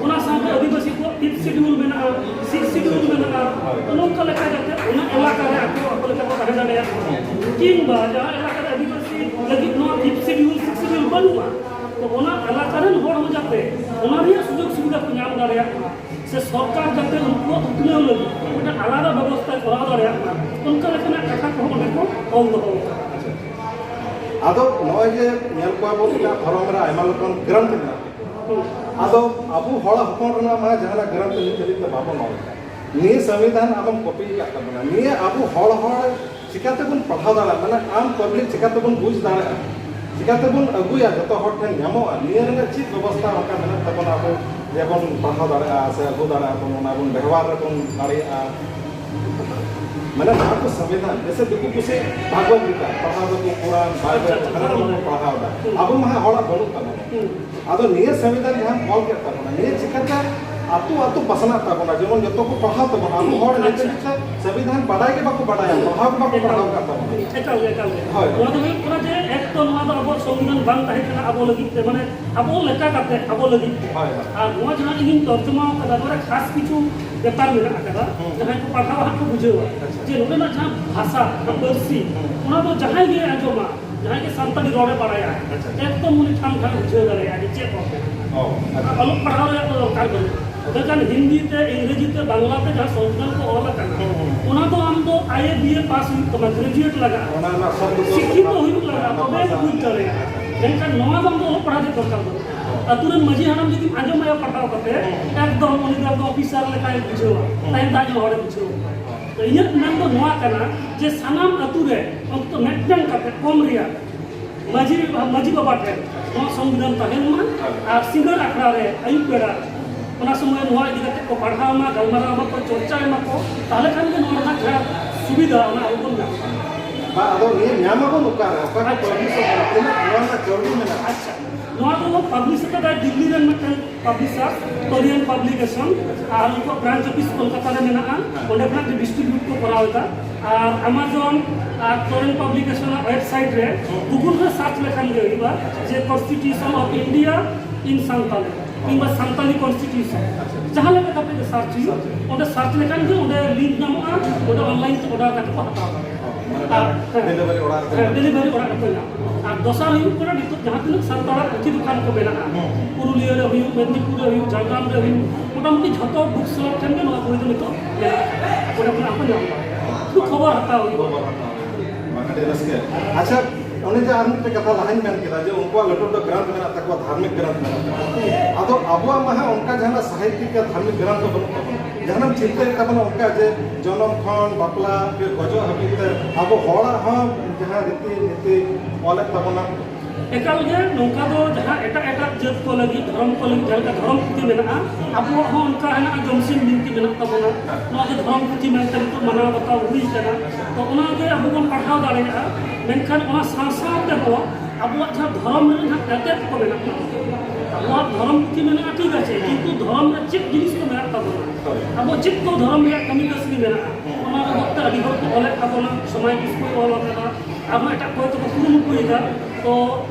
ᱚᱱᱟ ᱥᱟᱶᱛᱮ ᱟᱹᱫᱤᱵᱟᱹᱥᱤ ᱠᱚᱣᱟᱜ ᱯᱷᱤᱯᱛᱷ ᱥᱤᱰᱤᱭᱩᱞ ᱢᱮᱱᱟᱜᱼᱟ, ᱥᱤᱠᱥᱛᱷ ᱥᱤᱰᱤᱭᱩᱞ ᱢᱮᱱᱟᱜᱼᱟ᱾ ᱛᱚ ᱱᱚᱝᱠᱟ ᱞᱮᱠᱟ ᱡᱟᱛᱮ ᱚᱱᱟ ᱮᱞᱟᱠᱟ ᱨᱮ ᱟᱠᱚ ᱟᱠᱚ ᱞᱮᱠᱟ ᱠᱚ ᱛᱟᱦᱮᱱ ᱫᱟᱲᱮᱭᱟᱜ ᱢᱟ᱾ ᱠᱤᱝᱵᱟ ᱡᱟᱦᱟᱸ ᱮᱞᱟᱠᱟ ᱨᱮ ᱟᱹᱫᱤᱵᱟᱹᱥᱤ ᱞᱟᱹᱜᱤᱫ ᱱᱚᱣᱟ ᱯᱷᱤᱯᱛᱷ ᱥᱤᱰᱤᱭᱩᱞ, ᱥᱤᱠᱥᱛᱷ ᱥᱤᱰᱤᱭᱩᱞ ᱵᱟᱹᱱᱩᱜᱼᱟ, ᱛᱚ ᱚᱱᱟ ᱮᱞᱟᱠᱟ ᱨᱮᱱ ᱦᱚᱲ ᱦᱚᱸ ᱡᱟᱛᱮ ᱚᱱᱟ ᱨᱮᱭᱟᱜ ᱥᱩᱡᱳᱜᱽ ᱥᱩᱵᱤᱫᱷᱟ ᱠᱚ ᱧᱟᱢ ᱫᱟᱲᱮᱭᱟᱜ ᱢᱟ, ᱥᱮ ᱥᱚᱨᱠᱟᱨ ᱡᱟᱛᱮ ᱩᱱᱠᱩᱣᱟᱜ ᱩᱛᱱᱟᱹᱣ ᱞᱟᱹᱜᱤᱫ ᱢᱤᱫᱴᱟᱝ ᱟᱞᱟᱫᱟ ᱵᱮᱵᱚᱥᱛᱷᱟᱭ ᱠᱚᱨᱟᱣ ᱫᱟᱲᱮᱭᱟᱜ ᱢᱟ, ᱚᱱᱠᱟ ᱞᱮᱠᱟᱱᱟᱜ ᱠᱟᱛᱷᱟ ᱠᱚᱦᱚᱸ ᱚᱸᱰᱮ ᱠᱚ ᱚᱞ ᱫᱚᱦᱚ ᱟᱠᱟᱫᱟ᱾ ᱟᱫᱚ ᱱᱚᱜᱼᱚᱭ ᱡᱮ ᱧᱮᱞ ᱠᱚᱣᱟ ᱵᱚᱱ, ᱮᱴᱟᱜ ᱯᱷᱚᱨᱚᱢ ᱨᱮ ᱟᱭᱢᱟ ᱞᱮᱠᱟᱱ ᱜᱨᱟᱱᱴ ᱢᱮᱱᱟᱜ ᱛᱟᱠᱚᱣᱟ᱾ ᱟᱫᱚ ᱟᱵᱚ ᱦᱚᱲ ᱦᱚᱯᱚᱱ ᱨᱮᱱᱟᱜ ᱢᱟ ᱡᱟᱦᱟᱱᱟᱜ ᱜᱨᱟᱱᱴ ᱱᱤᱛ ᱫᱷᱟᱹᱵᱤᱡ ᱛᱮ ᱵᱟᱵᱚᱱ ᱚᱞ ᱟᱠᱟᱫ᱾ ᱱᱤᱭᱟᱹ ᱥᱚᱝᱵᱤᱫᱷᱟᱱ ᱟᱢᱮᱢ ᱠᱚᱯᱤ ᱟᱠᱟᱫ ᱛᱟᱵᱚᱱᱟ, ᱱᱤᱭᱟᱹ ᱟᱵᱚ ᱦᱚᱲ ᱦᱚᱲ ᱪᱤᱠᱟᱹ ᱛᱮᱵᱚᱱ ᱯᱟᱲᱦᱟᱣ ᱫᱟᱲᱮᱭᱟᱜᱼᱟ, ᱢᱟᱱᱮ ᱟᱢ ᱯᱟᱵᱽᱞᱤᱠ ᱪᱤᱠᱟᱹ ᱛᱮᱵᱚᱱ ᱵᱩᱡᱽ ᱫᱟᱲᱮᱭᱟᱜᱼᱟ, ᱪᱤᱠᱟᱹ ᱛᱮᱵᱚᱱ ᱟᱹᱜᱩᱭᱟ, ᱡᱚᱛᱚ ᱦᱚᱲ ᱴᱷᱮᱱ ᱧᱟᱢᱚᱜᱼᱟ, ᱱᱤᱭᱟᱹ ᱨᱮᱱᱟᱜ ᱪᱮᱫ ᱵᱮᱵᱚᱥᱛᱷᱟ ᱚᱱᱠᱟ ᱢᱮᱱᱟᱜ ᱛᱟᱵᱚᱱᱟ ᱟᱵᱚ ᱡᱮᱵᱚᱱ ᱯᱟᱲᱦᱟᱣ ᱫᱟᱲᱮᱭᱟᱜᱼᱟ ᱥᱮ ᱟᱹᱜᱩ ᱫᱟᱲᱮᱭᱟᱜᱼᱟ ᱵᱚᱱ, ᱚᱱᱟ ᱵᱚᱱ ᱵᱮᱵᱚᱦᱟᱨ ᱨᱮᱵᱚᱱ ᱫᱟᱲᱮᱭᱟᱜᱼᱟ? ᱢᱟᱱᱮ ᱱᱚᱣᱟ ᱠᱚ ᱥᱚᱝᱵᱤᱫᱷᱟᱱ, ᱡᱮᱥᱮ ᱫᱤᱠᱩ ᱯᱩᱥᱤ ᱵᱷᱟᱜᱽᱵᱚᱛ ᱜᱤᱛᱟ ᱯᱟᱲᱦᱟᱣ ᱫᱟᱠᱚ, ᱠᱳᱨᱟᱱ, ᱵᱟᱭᱵᱮᱞ, ᱟᱪᱪᱷᱟ, ᱟᱪᱪᱷᱟ, ᱦᱟᱱᱟ ᱱᱚᱣᱟ ᱵᱚᱱ ᱯᱟᱲᱦᱟᱣ ᱮᱫᱟ᱾ ᱦᱩᱸ᱾ ᱟᱵᱚ ᱢᱟ ᱦᱟᱸᱜ ᱦᱚᱲᱟᱜ ᱵᱟᱹᱱᱩᱜ ᱛᱟᱵᱚᱱᱟ᱾ ᱦᱩᱸ᱾ ᱟᱫᱚ ᱱᱤᱭᱟᱹ ᱥᱚᱝᱵᱤᱫᱷᱟᱱ ᱡᱟᱦᱟᱸ ᱚᱞ ᱠᱮᱫ ᱛᱟᱵᱚᱱᱟ, ᱱᱤᱭᱟᱹ ᱪᱤᱠᱟᱹᱛᱮ ᱟᱹᱛᱩ ᱟᱹᱛᱩ ᱯᱟᱥᱱᱟᱜ ᱛᱟᱵᱚᱱᱟ, ᱡᱮᱢᱚᱱ ᱡᱚᱛᱚ ᱠᱚ ᱯᱟᱲᱦᱟᱣ ᱛᱟᱵᱚᱱᱟ? ᱟᱵᱚ ᱦᱚᱲ ᱱᱤᱛ ᱟᱪᱪᱷᱟ᱾ ᱫᱷᱟᱹᱵᱤᱡ ᱛᱮ ᱥᱚᱝᱵᱤᱫᱷᱟᱱ ᱵᱟᱰᱟᱭ ᱜᱮ ᱵᱟᱠᱚ ᱵᱟᱰᱟᱭᱟ, ᱯᱟᱲᱦᱟᱣ ᱜᱮ ᱵᱟᱠᱚ ᱯᱟᱲᱦᱟᱣ ᱟᱠᱟᱫ ᱛᱟᱵᱚᱱᱟ᱾ ᱮᱠᱟᱞ ᱜᱮ, ᱮᱠᱟᱞ ᱜᱮ᱾ ᱦᱳᱭ᱾ ᱱᱚᱣᱟ ᱫᱚ ᱦᱩᱭᱩᱜ ᱠᱟᱱᱟ ᱡᱮ ᱮᱠ ᱛᱚ ᱱᱚᱣᱟ ᱫᱚ ᱟᱵᱚᱣᱟᱜ ᱥᱚᱝᱵᱤᱫᱷᱟᱱ ᱵᱟᱝ ᱛᱟᱦᱮᱸ ᱠᱟᱱᱟ ᱟᱵᱚ ᱞᱟᱹᱜᱤᱫ ᱛᱮ, ᱢᱟᱱᱮ ᱟᱵᱚ ᱞᱮᱠᱟ ᱠᱟᱛᱮ, ᱟᱵᱚ ᱞᱟᱹᱜᱤᱫ ᱛᱮ᱾ ᱦᱳᱭ, ᱦᱳᱭ᱾ ᱟᱨ ᱱᱚᱣᱟ ᱡᱟᱦᱟᱸ ᱤᱧᱤᱧ ᱛᱚᱨᱡᱚᱢᱟ ᱟᱠᱟᱫᱟ, ᱱᱚᱣᱟ ᱨᱮ ᱠᱷᱟᱥ ᱠᱤᱪᱷᱩ ᱵᱮᱯᱟᱨ ᱢᱮᱱᱟᱜ ᱟᱠᱟᱫᱟ, ᱦᱩᱸ᱾ ᱡᱟᱦᱟᱸᱭ ᱠᱚ ᱯᱟᱲᱦᱟᱣᱟ ᱦᱟᱸᱜ ᱠᱚ ᱵᱩᱡᱷᱟᱹᱣᱟ ᱟᱪᱪᱷᱟ᱾ ᱡᱮ ᱱᱚᱰᱮᱱᱟᱜ ᱡᱟᱦᱟᱸ ᱵᱷᱟᱥᱟ, ᱦᱩᱸ᱾ ᱯᱟᱹᱨᱥᱤ, ᱦᱩᱸ᱾ ᱚᱱᱟ ᱫᱚ ᱡᱟᱦᱟᱸᱭ ᱜᱮ ᱟᱸᱡᱚᱢᱟ, ᱡᱟᱦᱟᱸᱭ ᱜᱮ ᱥᱟᱱᱛᱟᱲᱤ ᱨᱚᱲᱮ ᱵᱟᱲᱟᱭᱟ, ᱟᱪᱪᱷᱟ᱾ ᱮᱠᱫᱚᱢ ᱩᱱᱤ ᱴᱷᱟᱢ ᱴᱷᱟᱢ ᱵᱩᱡᱷᱟᱹᱣ ᱫᱟᱲᱮᱭᱟᱜᱼᱟ ᱡᱮ ᱪᱮᱫ ᱚᱞ ᱢᱮᱱᱟᱜᱼᱟ᱾ ᱚ, ᱟᱪᱪᱷᱟ᱾ ᱟᱨ ᱚᱞᱚᱜ ᱯᱟᱲᱦᱟᱣ ᱨᱮᱭᱟᱜ ᱫᱚ ᱫᱚᱨᱠᱟᱨ ᱵᱟᱹᱱᱩᱜᱼᱟ᱾ ᱢᱮᱱᱠᱷᱟᱱ ᱦᱤᱱᱫᱤ ᱛᱮ, ᱤᱝᱨᱮᱡᱤ ᱛᱮ, ᱵᱟᱝᱞᱟ ᱛᱮ ᱡᱟᱦᱟᱸ ᱥᱚᱝᱵᱤᱫᱷᱟᱱ ᱠᱚ ᱚᱞ ᱟᱠᱟᱱᱟ, ᱦᱩᱸ, ᱦᱩᱸ᱾ ᱚᱱᱟ ᱫᱚ ᱟᱢ ᱫᱚ ᱟᱭ ᱮ ᱵᱤ ᱮ ᱯᱟᱥ ᱦᱩᱭᱩᱜ ᱛᱟᱢᱟ, ᱜᱨᱮᱡᱩᱭᱮᱴ ᱞᱟᱜᱟᱜᱼᱟ, ᱚᱱᱟ ᱨᱮᱱᱟᱜ ᱥᱚᱵᱫᱚ ᱠᱚ ᱥᱤᱠᱠᱷᱤᱛᱚ ᱦᱩᱭᱩᱜ ᱞᱟᱜᱟᱜᱼᱟ, ᱚᱱᱟ ᱛᱚᱵᱮ ᱵᱷᱟᱥᱟ᱾ ᱵᱩᱡᱽ ᱫᱟᱲᱮᱭᱟᱜᱼᱟ᱾ ᱢᱮᱱᱠᱷᱟᱱ ᱱᱚᱣᱟ ᱫᱚ ᱟᱢ ᱫᱚ ᱚᱞᱚᱜ ᱯᱟᱲᱦᱟᱣ ᱨᱮ ᱫᱚᱨᱠᱟᱨ ᱵᱟᱹᱱᱩᱜᱼᱟ᱾ ᱦᱩᱸ᱾ ᱟᱹᱛᱩ ᱨᱮᱱ ᱢᱟᱹᱡᱷᱤ ᱦᱟᱲᱟᱢ ᱡᱩᱫᱤᱢ ᱟᱸᱡᱚᱢ ᱟᱭᱟ ᱯᱟᱲᱦᱟᱣ ᱠᱟᱛᱮ, ᱦᱩᱸ᱾ ᱮᱠᱫᱚᱢ ᱩᱱᱤ ᱫᱚ ᱮᱠᱫᱚᱢ ᱚᱯᱷᱤᱥᱟᱨ ᱞᱮᱠᱟᱭ ᱵᱩᱡᱷᱟᱹᱣᱟ, ᱦᱩᱸ᱾ ᱛᱟᱭᱚᱢ ᱫᱟᱜ ᱧᱩ ᱦᱚᱲᱮ ᱵᱩᱡᱷᱟᱹᱣᱟ᱾ ᱦᱩᱸ᱾ ᱛᱚ ᱤᱧᱟᱹᱜ ᱢᱮᱱ ᱫᱚ ᱱᱚᱣᱟ ᱠᱟᱱᱟ ᱡᱮ ᱥᱟᱱᱟᱢ ᱟᱹᱛᱩ ᱨᱮ ᱚᱱᱛᱚ ᱢᱤᱫᱴᱟᱝ ᱠᱟᱛᱮ ᱠᱚᱢ ᱨᱮᱭᱟᱜ ᱢᱟᱹᱡᱷᱤ, ᱢᱟᱹᱡᱷᱤ ᱵᱟᱵᱟ ᱴᱷᱮᱱ ᱱᱚᱣᱟ ᱥᱚᱝᱵᱤᱫᱷᱟᱱ ᱛᱟᱦᱮᱱ ᱢᱟ ᱟᱨ ᱥᱤᱸᱜᱟᱹᱲ ᱟᱠᱷᱲᱟ ᱨᱮ ᱟᱹᱭᱩᱵ ᱵᱮᱲᱟ ᱚᱱᱟ ᱥᱚᱢᱚᱭ ᱱᱚᱣᱟ ᱤᱫᱤ ᱠᱟᱛᱮ ᱠᱚ ᱯᱟᱲᱦᱟᱣ ᱢᱟ, ᱜᱟᱞᱢᱟᱨᱟᱣ ᱢᱟᱠᱚ, ᱪᱚᱨᱪᱟᱭ ᱢᱟᱠᱚ, ᱛᱟᱦᱚᱞᱮ ᱠᱷᱟᱱ ᱜᱮ ᱱᱚᱣᱟ ᱨᱮᱱᱟᱜ ᱡᱟᱦᱟᱸ ᱥᱩᱵᱤᱫᱷᱟ ᱚᱱᱟ ᱟᱵᱚ ᱵᱚᱱ ᱧᱟᱢᱟ᱾ ᱵᱟ, ᱟᱫᱚ ᱱᱤᱭᱟᱹ ᱧᱟᱢ ᱟᱵᱚᱱ ᱚᱠᱟᱨᱮ? ᱚᱠᱟ ᱠᱚ ᱟᱪᱪᱷᱟ᱾ ᱯᱟᱵᱽᱞᱤᱥᱚᱜ ᱠᱟᱱᱟ? ᱛᱤᱱᱟᱹᱜ ᱱᱚᱣᱟ ᱨᱮᱱᱟᱜ ᱠᱟᱹᱣᱰᱤ ᱢᱮᱱᱟᱜᱼᱟ? ᱟᱪᱪᱷᱟ, ᱱᱚᱣᱟ ᱫᱚ ᱯᱟᱵᱽᱞᱤᱥ ᱟᱠᱟᱫᱟᱭ ᱫᱤᱞᱞᱤ ᱨᱮᱱ ᱢᱤᱫᱴᱮᱱ ᱯᱟᱵᱽᱞᱤᱥᱟᱨ, ᱛᱚᱨᱤᱭᱟᱱ ᱯᱟᱵᱽᱞᱤᱠᱮᱥᱚᱱ, ᱟᱨ ᱩᱱᱠᱩᱣᱟᱜ ᱵᱨᱟᱧᱪ ᱚᱯᱷᱤᱥ ᱠᱳᱞᱠᱟᱛᱟ ᱨᱮ ᱢᱮᱱᱟᱜᱼᱟ, ᱦᱮᱸ᱾ ᱚᱸᱰᱮ ᱠᱷᱚᱱᱟᱜ ᱜᱮ ᱰᱤᱥᱴᱨᱤᱵᱤᱭᱩᱴ ᱠᱚ ᱠᱚᱨᱟᱣ ᱮᱫᱟ᱾ ᱟᱨ ᱟᱢᱟᱡᱚᱱ ᱟᱨ ᱛᱚᱨᱤᱭᱟᱱ ᱯᱟᱵᱽᱞᱤᱠᱮᱥᱚᱱ ᱟᱜ ᱣᱮᱵᱥᱟᱭᱤᱴ ᱨᱮ ᱦᱮᱸ᱾ ᱜᱩᱜᱩᱞ ᱨᱮ ᱥᱟᱨᱪ ᱞᱮᱠᱷᱟᱱ ᱜᱮ ᱦᱩᱭᱩᱜᱼᱟ ᱡᱮ Constitution of India in Santali᱾ ᱠᱤᱝᱵᱟ ᱥᱟᱱᱛᱟᱞᱤ ᱠᱚᱱᱥᱴᱤᱴᱤᱭᱩᱥᱚᱱ, ᱡᱟᱦᱟᱸ ᱞᱮᱠᱟ ᱠᱟᱛᱮ ᱜᱮ ᱥᱟᱨᱪ ᱦᱩᱭᱩᱜ, ᱚᱸᱰᱮ ᱥᱟᱨᱪ ᱞᱮᱠᱷᱟᱱ ᱜᱮ ᱚᱸᱰᱮ ᱞᱤᱝᱠ ᱧᱟᱢᱚᱜᱼᱟ, ᱚᱸᱰᱮ ᱚᱱᱞᱟᱭᱤᱱ ᱛᱮ ᱚᱰᱟᱨ ᱠᱟᱛᱮ ᱠᱚ ᱦᱟᱛᱟᱣ ᱫᱟᱲᱮᱭᱟᱜᱼᱟ᱾ ᱟᱨ ᱰᱮᱞᱤᱵᱷᱟᱨᱤ ᱚᱲᱟᱜ ᱨᱮ᱾ ᱦᱮᱸ, ᱰᱮᱞᱤᱵᱷᱟᱨᱤ ᱚᱲᱟᱜ ᱨᱮᱠᱚ ᱧᱟᱢᱟ᱾ ᱟᱨ ᱫᱚᱥᱟᱨ ᱦᱩᱭᱩᱜ ᱠᱟᱱᱟ, ᱱᱤᱛᱚᱜ ᱡᱟᱦᱟᱸ ᱛᱤᱱᱟᱹᱜ ᱥᱟᱱᱛᱟᱲᱟᱜ ᱯᱩᱛᱷᱤ ᱫᱚᱠᱟᱱ ᱠᱚ ᱢᱮᱱᱟᱜᱼᱟ, ᱯᱩᱨᱩᱞᱤᱭᱟᱹ ᱨᱮ ᱦᱩᱭᱩᱜ, ᱢᱮᱫᱽᱱᱤᱯᱩᱨ ᱨᱮ ᱦᱩᱭᱩᱜ, ᱡᱷᱟᱲᱜᱨᱟᱢ ᱨᱮ ᱦᱩᱭᱩᱜ, ᱢᱚᱴᱟᱢᱩᱴᱤ ᱡᱷᱚᱛᱚ ᱵᱩᱠ ᱥᱮᱞᱟᱨ ᱴᱷᱮᱱ ᱜᱮ ᱱᱚᱣᱟ ᱵᱳᱭ ᱫᱚ ᱱᱤᱛᱚᱜ ᱢᱮᱱᱟᱜᱼᱟ᱾ ᱚᱸᱰᱮ ᱠᱷᱚᱱᱟᱜ ᱦᱚᱸᱠᱚ ᱧᱟᱢ ᱫᱟᱲᱮᱭᱟᱜᱼᱟ᱾ ᱥᱩᱫᱷᱩ ᱠᱷᱚᱵᱚᱨ ᱦᱟᱛᱟᱣ ᱦᱩᱭᱩᱜᱼᱟ᱾ ᱵᱟᱝ, ᱟᱹᱰᱤ ᱨᱟᱹᱥᱠᱟᱹ᱾ ᱟᱪᱪᱷᱟ, ᱚᱱᱮ ᱡᱮ ᱟᱨ ᱢᱤᱫᱴᱮᱱ ᱠᱟᱛᱷᱟ ᱞᱟᱦᱟᱧ ᱢᱮᱱ ᱠᱮᱫᱟ ᱡᱮ ᱩᱱᱠᱩᱣᱟᱜ ᱞᱟᱹᱴᱩ ᱞᱟᱹᱴᱩ ᱜᱨᱟᱱᱛ ᱢᱮᱱᱟᱜ ᱛᱟᱠᱚᱣᱟ, ᱫᱷᱟᱨᱢᱤᱠ ᱜᱨᱟᱱᱛ ᱢᱮᱱᱟᱜ ᱛᱟᱠᱚᱣᱟ, ᱟᱫᱚ ᱟᱵᱚᱣᱟᱜ ᱢᱟ ᱦᱟᱸᱜ ᱚᱱᱠᱟ ᱡᱟᱦᱟᱱᱟᱜ ᱥᱟᱦᱤᱛᱭᱤᱠ ᱫᱷᱟᱨᱢᱤᱠ ᱜᱨᱟᱱᱛ ᱫᱚ ᱵᱟᱹᱱᱩᱜ ᱛᱟᱵᱚᱱᱟ᱾ ᱡᱟᱦᱟᱱᱟᱜ ᱮᱢ ᱪᱤᱱᱛᱟᱹᱭᱮᱫ ᱛᱟᱵᱚᱱᱟ ᱚᱱᱠᱟ ᱡᱮ ᱡᱚᱱᱚᱢ ᱠᱷᱚᱱ ᱵᱟᱯᱞᱟ ᱯᱷᱤᱨ ᱜᱚᱡᱚᱜ ᱦᱟᱹᱵᱤᱡ ᱛᱮ ᱟᱵᱚ ᱦᱚᱲᱟᱜ ᱦᱚᱸ ᱡᱟᱦᱟᱸ ᱨᱤᱛᱤ ᱱᱤᱛᱤ ᱚᱞᱮᱫ ᱛᱟᱵᱚᱱᱟ? ᱮᱠᱟᱞ ᱜᱮ, ᱱᱚᱝᱠᱟ ᱫᱚ ᱡᱟᱦᱟᱸ ᱮᱴᱟᱜ ᱮᱴᱟᱜ ᱡᱟᱹᱛ ᱠᱚ ᱞᱟᱹᱜᱤᱫ, ᱫᱷᱚᱨᱚᱢ ᱠᱚ ᱞᱟᱹᱜᱤᱫ ᱡᱟᱦᱟᱸ ᱞᱮᱠᱟ ᱫᱷᱚᱨᱚᱢ ᱯᱩᱛᱷᱤ ᱢᱮᱱᱟᱜᱼᱟ, ᱟᱵᱚᱣᱟᱜ ᱦᱚᱸ ᱚᱱᱠᱟ ᱦᱮᱱᱟᱜᱼᱟ, ᱡᱚᱢᱥᱤᱢ ᱵᱤᱱᱛᱤ ᱢᱮᱱᱟᱜ ᱛᱟᱵᱚᱱᱟ᱾ ᱱᱚᱣᱟ ᱫᱚ ᱫᱷᱚᱨᱚᱢ ᱯᱩᱛᱷᱤ ᱢᱮᱱᱛᱮ ᱱᱤᱛᱚᱜ ᱢᱟᱱᱟᱣ ᱵᱟᱛᱟᱣ ᱦᱩᱭ ᱠᱟᱱᱟ᱾ ᱛᱚ ᱚᱱᱟ ᱜᱮ ᱟᱵᱚ ᱵᱚᱱ ᱯᱟᱲᱦᱟᱣ ᱫᱟᱲᱮᱭᱟᱜᱼᱟ᱾ ᱢᱮᱱᱠᱷᱟᱱ ᱚᱱᱟ ᱥᱟᱶ ᱥᱟᱶ ᱛᱮᱦᱚᱸ ᱟᱵᱚᱣᱟᱜ ᱡᱟᱦᱟᱸ ᱫᱷᱚᱨᱚᱢ ᱨᱮᱱᱟᱜ ᱮᱛᱮᱫ ᱠᱚ ᱢᱮᱱᱟᱜ ᱛᱟᱵᱚᱱᱟ, ᱟᱵᱚᱣᱟᱜ ᱫᱷᱚᱨᱚᱢ ᱯᱩᱛᱷᱤ ᱢᱮᱱᱟᱜᱼᱟ, ᱴᱷᱤᱠ ᱟᱪᱷᱮ, ᱠᱤᱱᱛᱩ ᱫᱷᱚᱨᱚᱢ ᱨᱮ ᱪᱮᱫ ᱡᱤᱱᱤᱥ ᱠᱚ ᱢᱮᱱᱟᱜ ᱛᱟᱵᱚᱱᱟ, ᱦᱳᱭ᱾ ᱟᱵᱚ ᱪᱮᱫ ᱠᱚ ᱫᱷᱚᱨᱚᱢ ᱨᱮᱭᱟᱜ ᱠᱟᱹᱢᱤ ᱠᱟᱹᱥᱱᱤ ᱢᱮᱱᱟᱜᱼᱟ, ᱚᱱᱟ ᱵᱟᱵᱚᱫ ᱛᱮ ᱟᱹᱰᱤ ᱦᱚᱲ ᱠᱚ ᱚᱞᱮᱫ ᱛᱟᱵᱚᱱᱟ, ᱥᱚᱢᱟᱭ ᱠᱤᱥᱠᱩᱭ ᱚᱞ ᱟᱠᱟᱫᱟ, ᱟᱨᱦᱚᱸ ᱮᱴᱟᱜ ᱠᱚᱭ ᱛᱮᱠᱚ ᱠᱩᱨᱩᱢᱩᱴᱩᱭᱮᱫᱟ᱾ ᱛᱚ